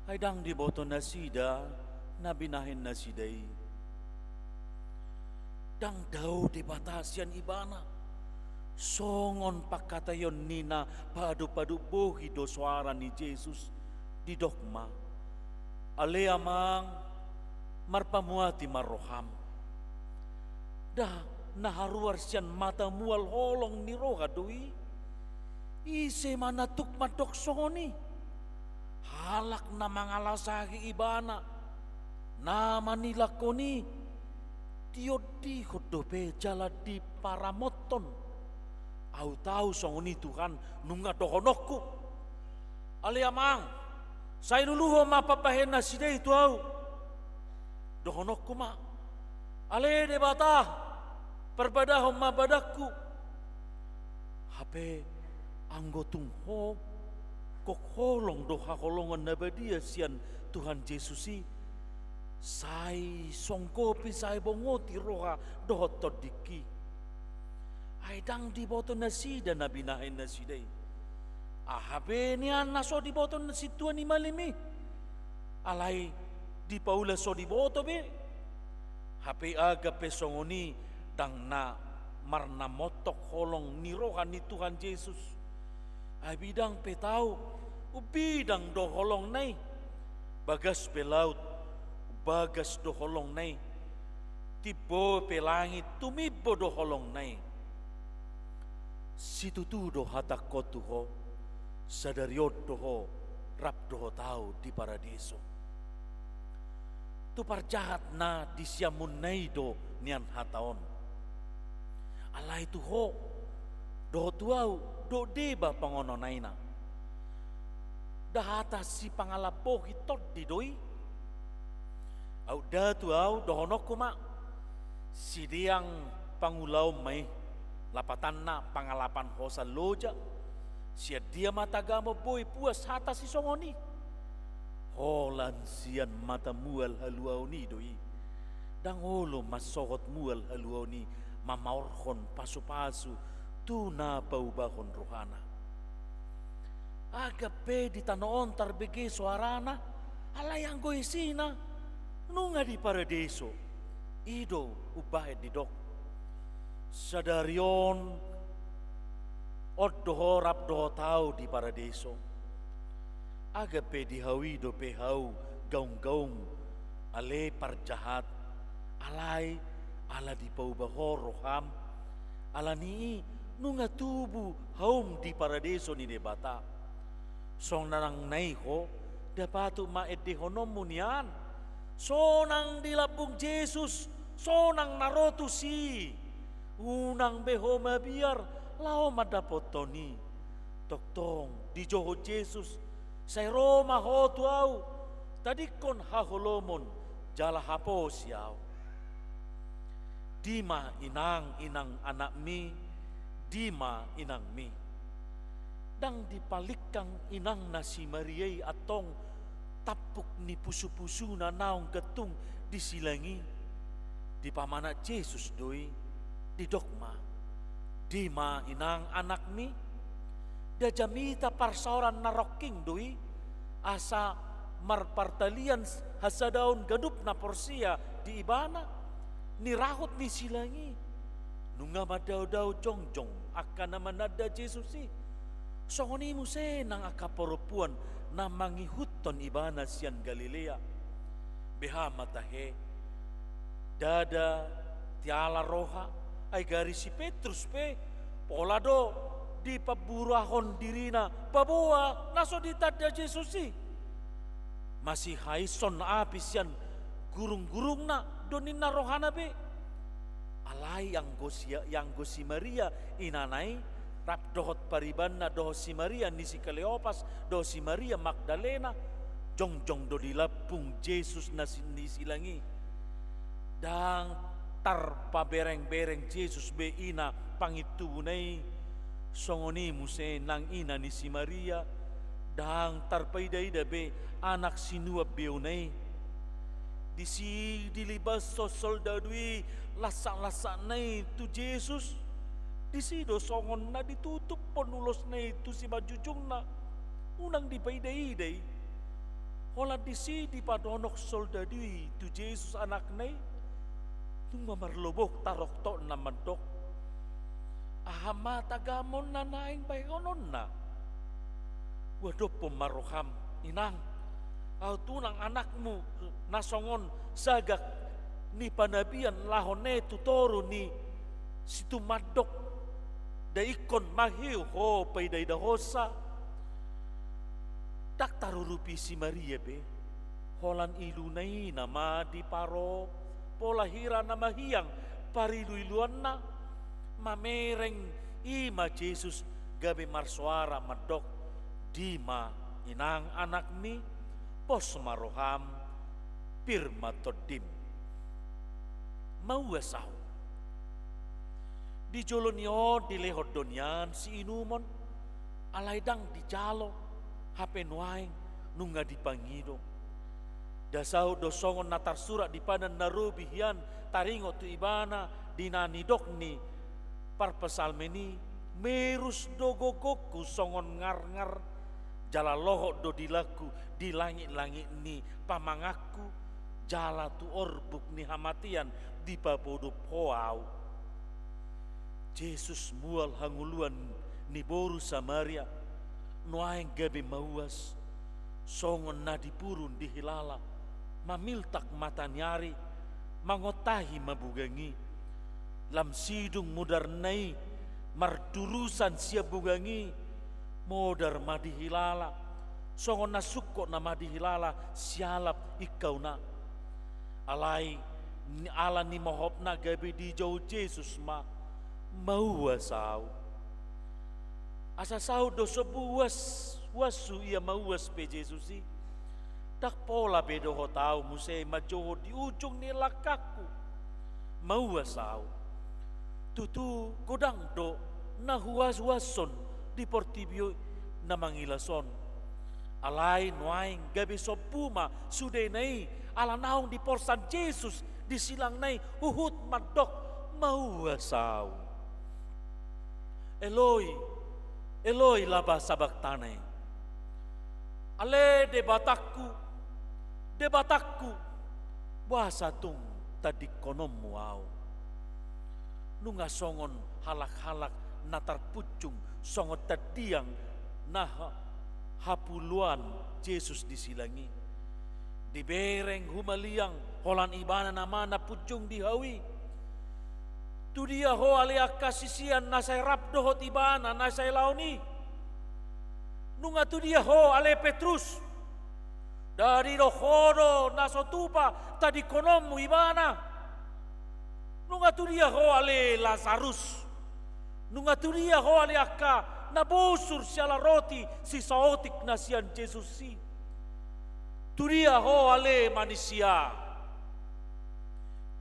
Ai ndang diboto nasida na binahen nasida i. Ndang dao Debata sian ibana. Songon pangkataion ni na paadop-adop bohi do soara ni Jesus, didok ma. Ale Amang, marpamuati ma roham. Nda na haruar sian mata mual holong ni roha do i. Ise ma na tuk mandok songon i? Halak na mangalasagi ibana, na manilangkon i, diondihon dope jala diparamothon. Ahu tau songon i Tuhan, nunga dohononku. Ale Amang, sai luluhon ma pambahen nasida i tu ahu. Dohononku ma, ale Debata, parbadahon ma badanku. Hape anggo tung ho, gok holong do haholongon na badia sian Tuhan Jesus i, sai songgopi, sai bongoti roha dohot tondingki. Ai ndang diboto nasida na binahen nasida i. Aha pe nian na so diboto na sintua ni malim i? Alai dipaula so diboto be. Hape agak pe songon i ndang na marnamontok holong ni roha ni Tuhan Jesus. Ai bidang pe tau, umbidang do holongna i. Bagas pe laut, bagas do holongna i. Timbo pe langit, tumimbo do holongna i. Situtu do hatangkon tu ho, sadari on do ho rap dohot ahu di paradiso. Tu parjahat na di siamunna i do nian hata on. Alai tu ho dohot tu ahu, dok deba pangononaina. Nda hata sipangalambohi tondi do i. Aut nda tu ahu, dohononku ma, sideang Pangulaon ma i, lapatanna pangalapan hosa loja. Sian dia ma tagamon boi puas hata sisongon i? Holan sian mata mual haluaon i do i. Ndang olo mansogot mual haluaon i mamaorhon pasupasu tu na paubahon rohana. Agia pe di tano on tarbege soarana, alai anggo isina nunga di paradeso. I do umbahen didok: Sadari on, on do ho rap dohot ahu di paradeso. Agia pe di hau i dope hau gaunggaung, ale parjahat, alai ala dipauba ho roham, ala ni i nunga tubu haum di paradeso ni Debata. Sonang na i ho, nda patut ma endehononmu nian. Sonang di lambung Jesus, sonang na ro tusi. Unang be ho mabiar laho mandapothon i. Tongtong dijou Jesus, sai ro ma ho tu ahu, tadingkon haholomon jala haposi ahu. Dima inang, inang anakmi, dima inangmi. Ndang dipalingkang inangna si Maria i antong tampuk ni pusupusuna naung gantung di silang i. Dipamanat Jesus do i, didok ma: Dima inang anakmi. Nda jamita parsaoran na rongking do i, asa marpartalian hasadaon ganup na porsea di ibana, ni rahut ni silang i. Nunga mandaodao jongjong angka na mananda Jesus i. Songon i muse nang angka parompuan na mangihuthon ibana sian Galilea. Beha ma tahe, ndada tiala roha, ai gari si Petrus pe pola do dipamburahon dirina paboa na so ditanda Jesus i. Masihaishon api sian gurunggurungna do ninna rohana be. Alai anggo si, anggo si Maria inana i, rap dohot paribanna dohot si Maria ni si Kleopas dohot si Maria Magdalena, jongjong do di lambung Jesus na si, ni silang i. Ndang tarpaberengbereng Jesus be ina pangintubuna i, songon i muse nang ina ni si Maria, ndang tarpaidaida be anak sinuan beona i. Disi dilibashon soldadu i lansaklansak na i tu Jesus. Disi do songon na ditutuphon ulosna i tu simanjujungna. Unang dipaidaida i. Holan disi dipadonok soldadu i tu Jesus anakna i. Nunga marloboh taroktokna mandok: Aha ma tagamon na naeng bahenonna? Huadophon ma roham, inang, ahu tu nang anakmu na songon sagak ni panabian laho ne tu toru ni situmandok. Nda ingkon ma hiu ho paidaidahonsa. Ndang tarurupi si Maria be, holan iluna i nama diparo, pola hira na mahiang pariluiluanna. Mamereng i ma Jesus gabe marsoara mandok: Dima inang anakmi, pos ma roham, pir ma tondim. Mauas ahu. Di jolo ni on dilehon do nian siinumon, alai ndang dijalo, hape nuaeng nunga dipangido. Nda saut do songon na tarsurat di padan na robi hian taringot tu ibana di na nidok ni parpsalmen i: Merus do gogongku songon ngarngar, jala lohot do dilangku di langitlangit ni pamanganku, jala tu orbuk ni hamatean dipapodop ho ahu. Jesus mual hangoluan ni boru Samaria, nuaeng gabe mauas, songon na dipurun di hilala, mamiltak mata ni ari, mangontahi ma bugang i. Lam sidung mudarna i mardurusan sian bugang i, modar ma di hilala, songon na sungkot nama di hilala sialap ingkauna. Alai ni, ala ni mohopna gabe dijou Jesus ma: Mauas ahu. Asa saut do sombu uas, uashu ia mauas pe Jesus i. Ndang pola be dohot ahu muse manjouhon di ujung ni langkangku. Mauas ahu. Tutu godang do na huhasuhashon di portibi na mangilas on. Alai nuaeng gabe sombu ma sudena i, ala naung diporsan Jesus di silangna i huhut mandok, mauas ahu. Eloi, Eloi, lama sabakhtani. Ale Debatangku, Debatangku, boasa tung tandingkononmu ahu? Nunga songon halak-halak na tarpunjung songon tandiang na ha-, hapuluan Jesus di silang i. Dibereng humaliang holan ibana nama na punjung di hau i. Tudia ho ale angka sisean na sai rap dohot ibana na sai laon i? Nunga tudia ho ale Petrus? Nda didok ho do na so tupa tandingkononmu ibana? Nunga tudia ho ale Lasarus? Nunga tudia ho ale angka na bosur siala roti sisaotik na sian Jesus i? Tudia ho ale manisia?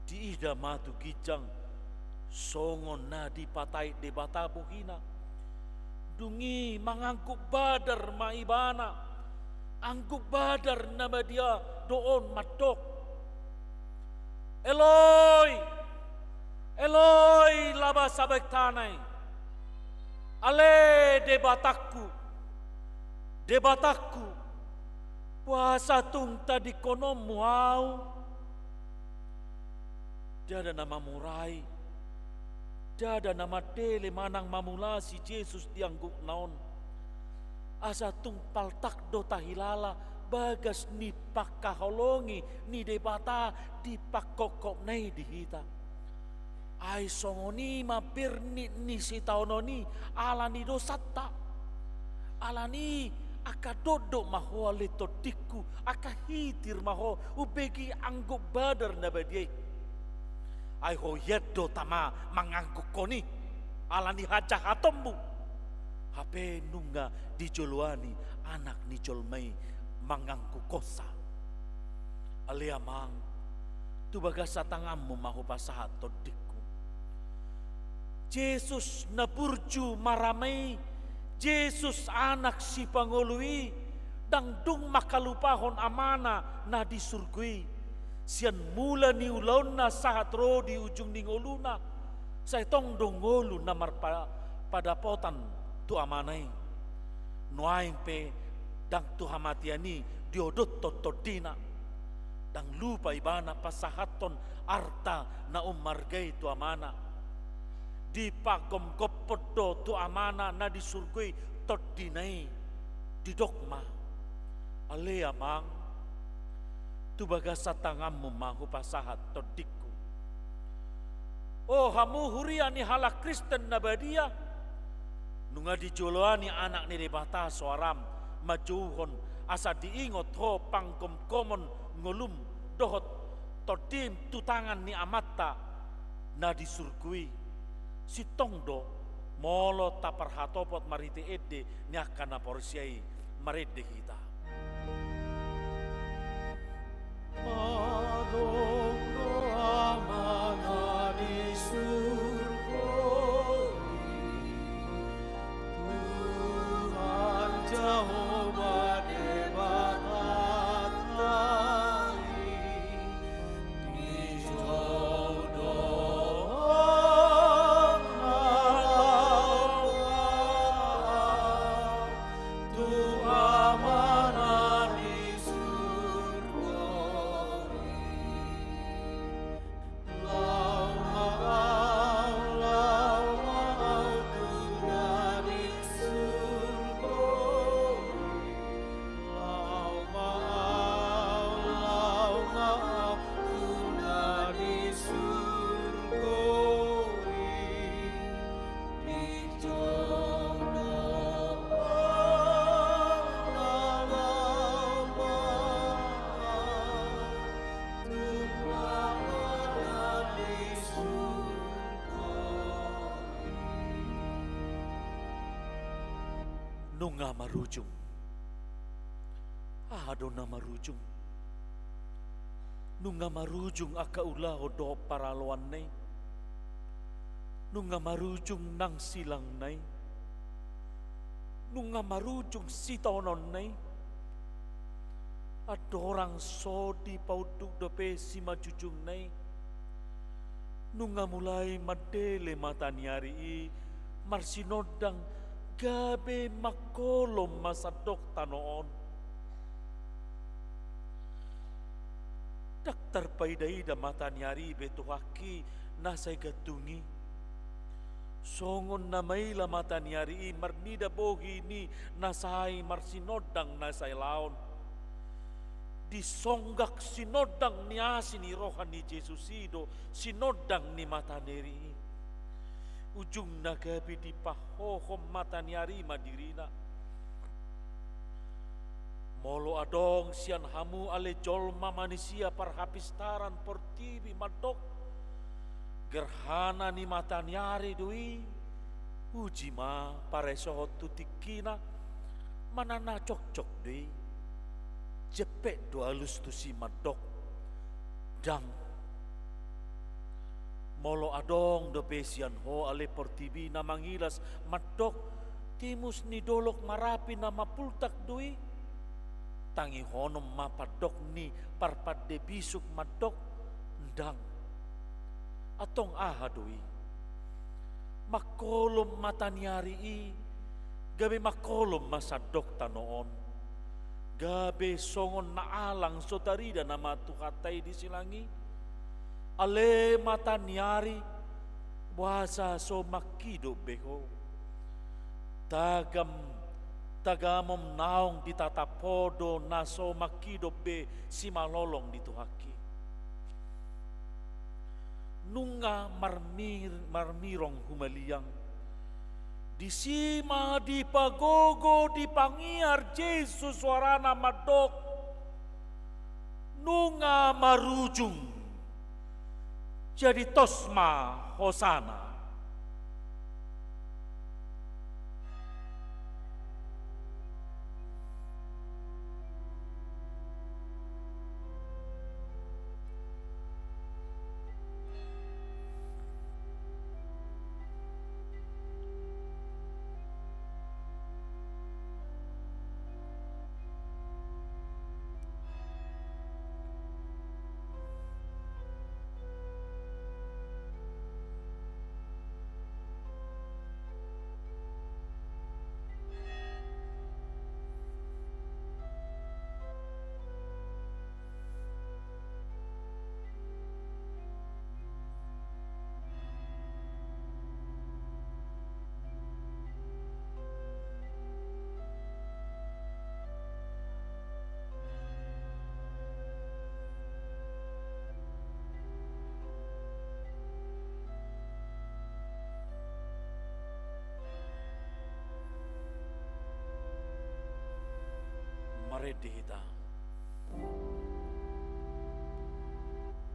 Diida ma tu ginjang songon na dipatait Debata bohina. Dung i mangangguk badar ma ibana. Angguk badar na badia do on mandok, Eloi, Eloi, lama sabakhtani. Ale Debatangku, Debatangku, boasa tung tandingkononmu ahu? Ndada na mamurai, ndada na mandele manang mamulasi Jesus di anggukna on. Asa tung paltak do tahilala bagas ni pangkaholongi ni Debata di pangkophopna i di hita. Ai songon i ma bernit ni sitaonon i ala ni dosanta. Ala ni i angka dokdok ma ho ale tondingku, angka hitir ma ho, umbege angguk badar na badia i. Ai ho ian do tama manganggukhon i ala ni hajahatonmu. Hape nunga dijoloani Anak ni jolma i manganggukhonsa. Ale Amang, tu bagasan tanganmu ma hupasahat tondingku. Jesus na burju marame i, Jesus Anak Sipangolu i, ndang dung mangkalupahon Amana na di surgo i. Sian mula ni ulaonna sahat ro di ujung ni ngoluna, sai tong do ngolu na marpa-, padapotan tu Amana i. Nuaeng pe ndang tu hamatean i diodothon tondina. Ndang lupa ibana pasahathon arta na ummarga i tu Amana. Dipagomgophon do tu Amana na di surgo i tondina i. Didok ma, ale Amang, tu bagasan tanganmu ma hupasahat tondingku. O hamu huria ni halak Kristen na badia, nunga dijoloani Anak ni Debata soaram manjouhon asa diingot ho panggomgomon ngolum dohot tondim tu tangan ni Amanta na di surgo i. Sintong do molo taparhatopot marhite ende ni angka na porsea i. Marende hita. Adong do Amana di surgo i, Tuhan Jahowa Debatanta i. Lau ma au, lau ma au tu na di surgo i, dijou do au, lau ma au tu na di surgo i. Nunga marujung. Aha do na marujung? Nunga marujung angka ulaon dohot paraloanna i. Nunga marujung nang silangna i, nunga marujung sitaononna i. Andorang so dipaunduk dope simanjujungna i, nunga mulai mandele mata ni ari i marsinondang gabe mangkolom ma sandok tano on. Ndang tarpaida-ida mata ni ari i be tu haki na sai gantung i. Songon na maila mata ni ari i marnida bohi ni na sai marsinondang na sai laon. Disonggak sinondang ni asi ni roha ni Jesus i do sinondang ni mata ni ari i. Ujungna gabe dipahohom mata ni ari i ma dirina. Molo adong sian hamu ale jolma manisia parhapistaran portibi mandok, gerhana ni mata ni ari do i, uji ma paresohon tu tingkina, manang na cokcok do i. Jempek do alus tusi mandok, ndang. Molo adong dope sian ho ale portibi na mangilas mandok, timus ni dolok Marapi na mambultak do i, tangihonon ma pandok ni parpande bisuk mandok, ndang. Antong aha do i? Mangkolom mata ni ari i, gabe mangkolom ma sandok tano on. Gabe songon na alang so tarida nama Tuhanta i di silang i. Ale mata ni ari, boasa so mangkidop be ho? Tagam, tagamom naung ditatap ho do na so mangkidop be simalolong di Tuhanta i. Nunga marmir-, marmirong humaliang. Disi ma dipagogo, dipangiar Jesus soarana mandok, nunga marujung. Jadi tos ma hosana. Marende hita.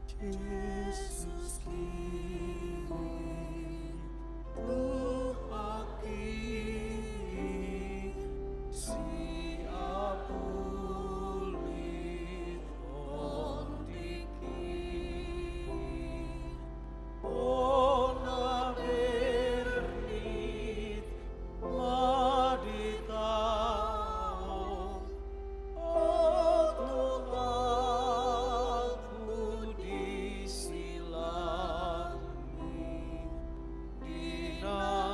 Jesus Kiri, Tuhan Kiri, siap uli on tingki. Bona bernit ma di taon, o Tuhanku di silang i, di na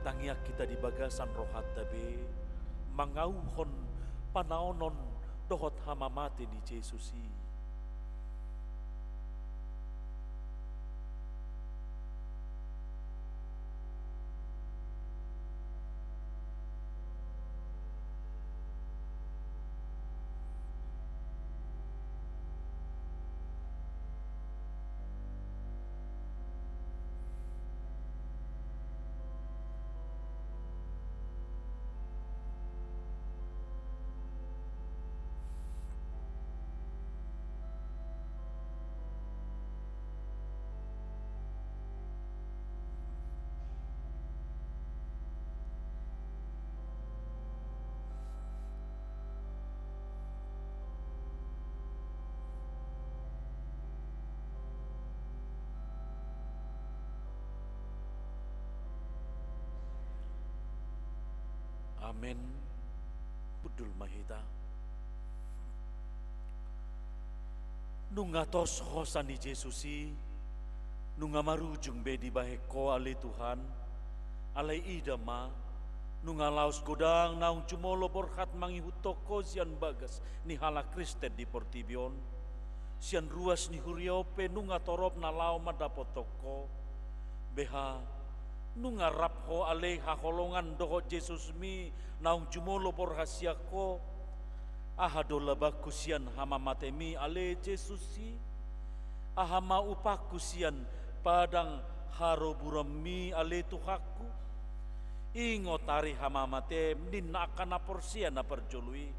Tangiang hita di bagasan rohanta be, mangauhon panaonon dohot hamamate ni Jesus i. Amen. Hundul ma hita. Nunga tos hosa ni Jesus i, nunga marujung be dibahen Ho ale Tuhan. Alai ida ma, nunga laos godang naung jumolo borhat mangihuthon Ho sian bagas ni halak Kristen di portibi on. Sian ruas ni huria on pe nunga torop na laho mandapothon Ho. Beha, nunga rap Ho ale haholongan dohot Jesusmi naung jumolo borhat sian Ho? Aha do labangku sian hamamatem i ale Jesus i? Aha ma upangku sian padang haroburanmi ale Tuhanku? Ingot ari hamamatem, ninna angka na porsea na parjolo i.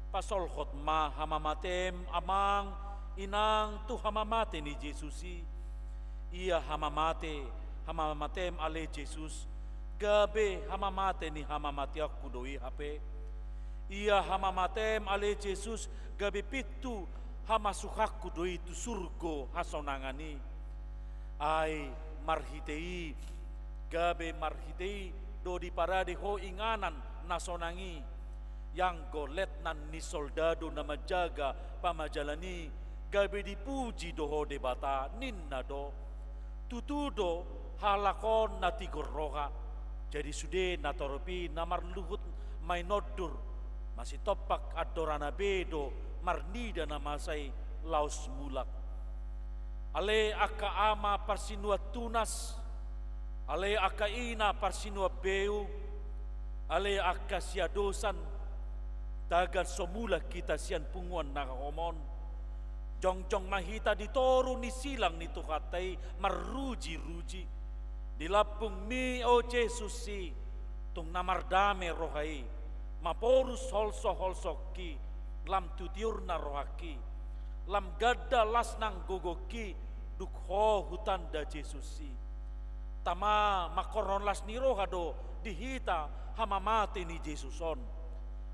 Pasolhot ma hamamatem, amang, inang, tu hamamate ni Jesus i. Ia hamamate, hamamatem ale Jesus, gabe hamamate ni hamamateonku do i hape. Ia hamamatem ale Jesus, gabe pintu hamasuhanku do i tu surgo hasonangan i. Ai marhite i, gabe marhite i do diparade Ho inganan na sonang i. Ianggo letnan ni soldadu na manjaga pamajalan i, gabe dipuji do Ho Debata, ninna do. Tutu do, halak on na tigor roha. Jadi sude na torop i na marluhut mainondur, masitompak andorana be do marnida na masa i laos mulak. Ale angka ama parsinuan tunas, ale angka ina parsinuan beu, ale angka siadosan, tagan so mulak hita sian punguan na hahombun. Jongjong ma hita di toru ni silang ni Tuhanta i marrujiruji. Di lambungmi, o Jesus i, tung na mardame roha i, maporus holsoholsoki, lam tu tiurna rohangki, lam ganda las nang gogongki, dung Ho hutanda Jesus i. Tama mangkorhon las ni roha do di hita hamamate ni Jesus on.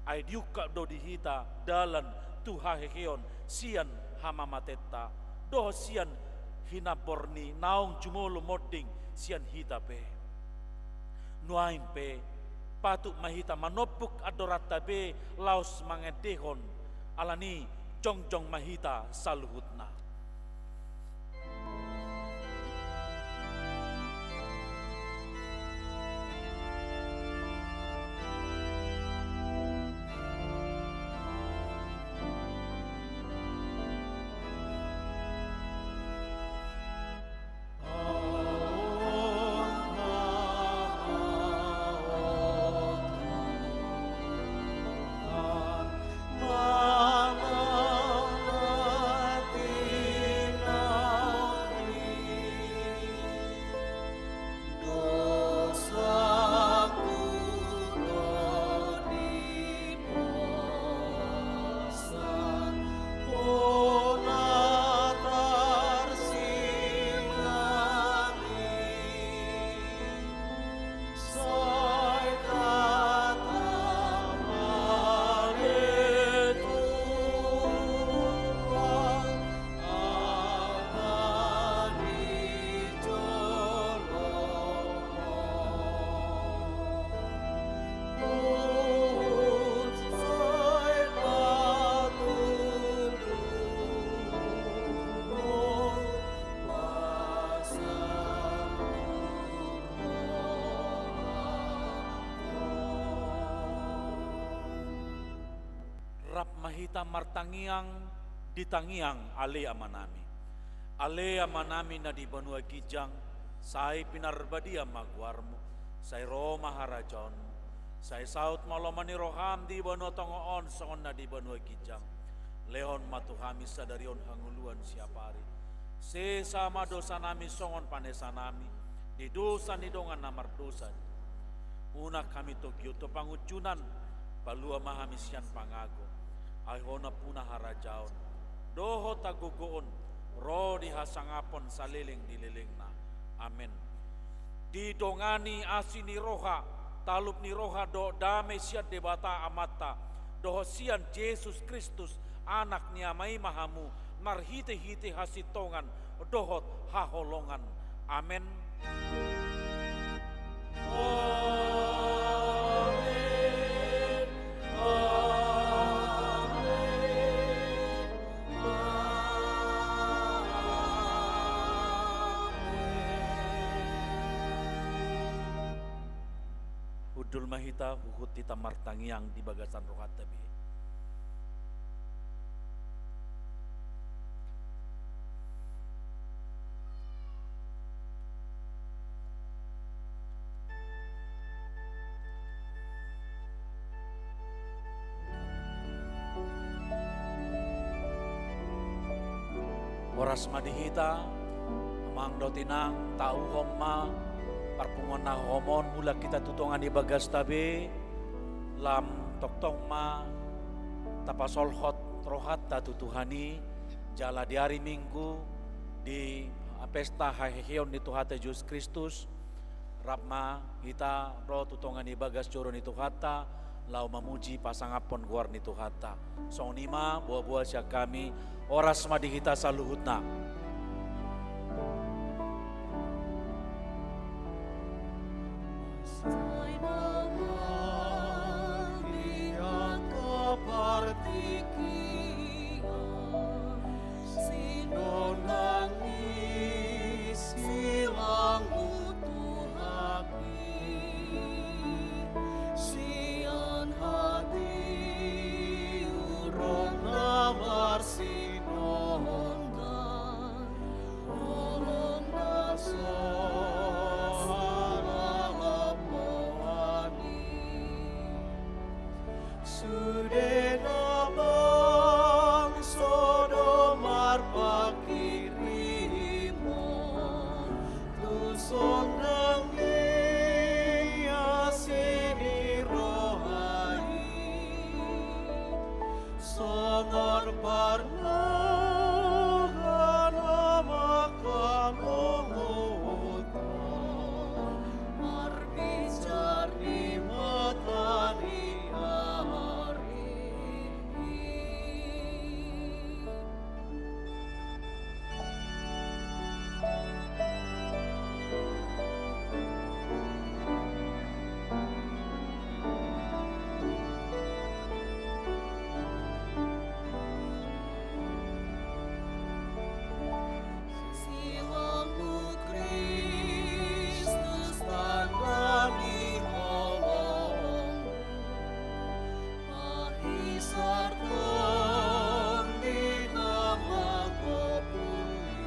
Ai diungkap do di hita dalan tu haheheon sian hamamatenta, dohot sian hinambor ni naung jumolo monding sian hita pe. Nuaeng pe, patut ma hita manompuk andoranta be laos mangendehon, alani jongjong ma hita saluhutna. Hita martangiang di tangiang. Ale Amanami. Ale Amanami na di banua ginjang, sai pinarbadia ma goarmu, sai ro ma harajaonmu, sai saut ma lomo ni roham di banua tonga on songon na di banua ginjang. Lehon ma tu hami sadari on hangoluan siapari. Sesa ma dosanami songon panesanami di dosa ni dongan na mardosa. Unang hami togihon tu pangunjunan, palua ma hami sian pangago. Ai Ho nampuna harajaon dohot hagogoon ro di hasangapon saleleng ni lelengna. Amen. Didongani asi ni roha, talup ni roha dohot dame sian Debata Amanta dohot sian Jesus Kristus, Anak ni Ama i ma hamu, marhitehite hasintongan dohot haholongan. Amen. Amen. Amen. Amen. Hundul ma hita, huhut hita martangiang di bagasan rohanta be. Horas ma di hita, amang dohot inang, tauhon ma parpunguan na hohom on, mulak hita tu tonga ni bagasta be, lam tongtong ma tapasolhot rohanta tu Tuhan i, jala di ari Minggu, di pesta haheheon ni Tuhanta Jesus Kristus, rap ma hita ro tu tonga ni bagas joro ni Tuhanta, laho mamuji pasangaphon goar ni Tuhanta. Songon i ma boa-boa sian hami, horas ma di hita saluhutna. Sai manang di angka partingkian, sinondang ni silangmu tu hami, sian hatiuron na marsinondang, holong na so halappoan i. Sude na bangso do marpanghirimon tu sondang ni asi ni roha i, songon parnaga na mangkamongothon marbincar di mata ni ari i. Silangmu Kristus, tanda ni holongmu, pahisar tondina mangkopuli,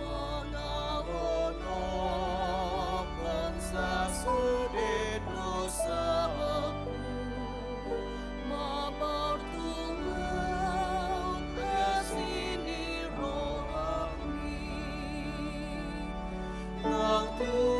mangalonokhon sasude dosaku, mamartungkot asi ni rohami, nang tu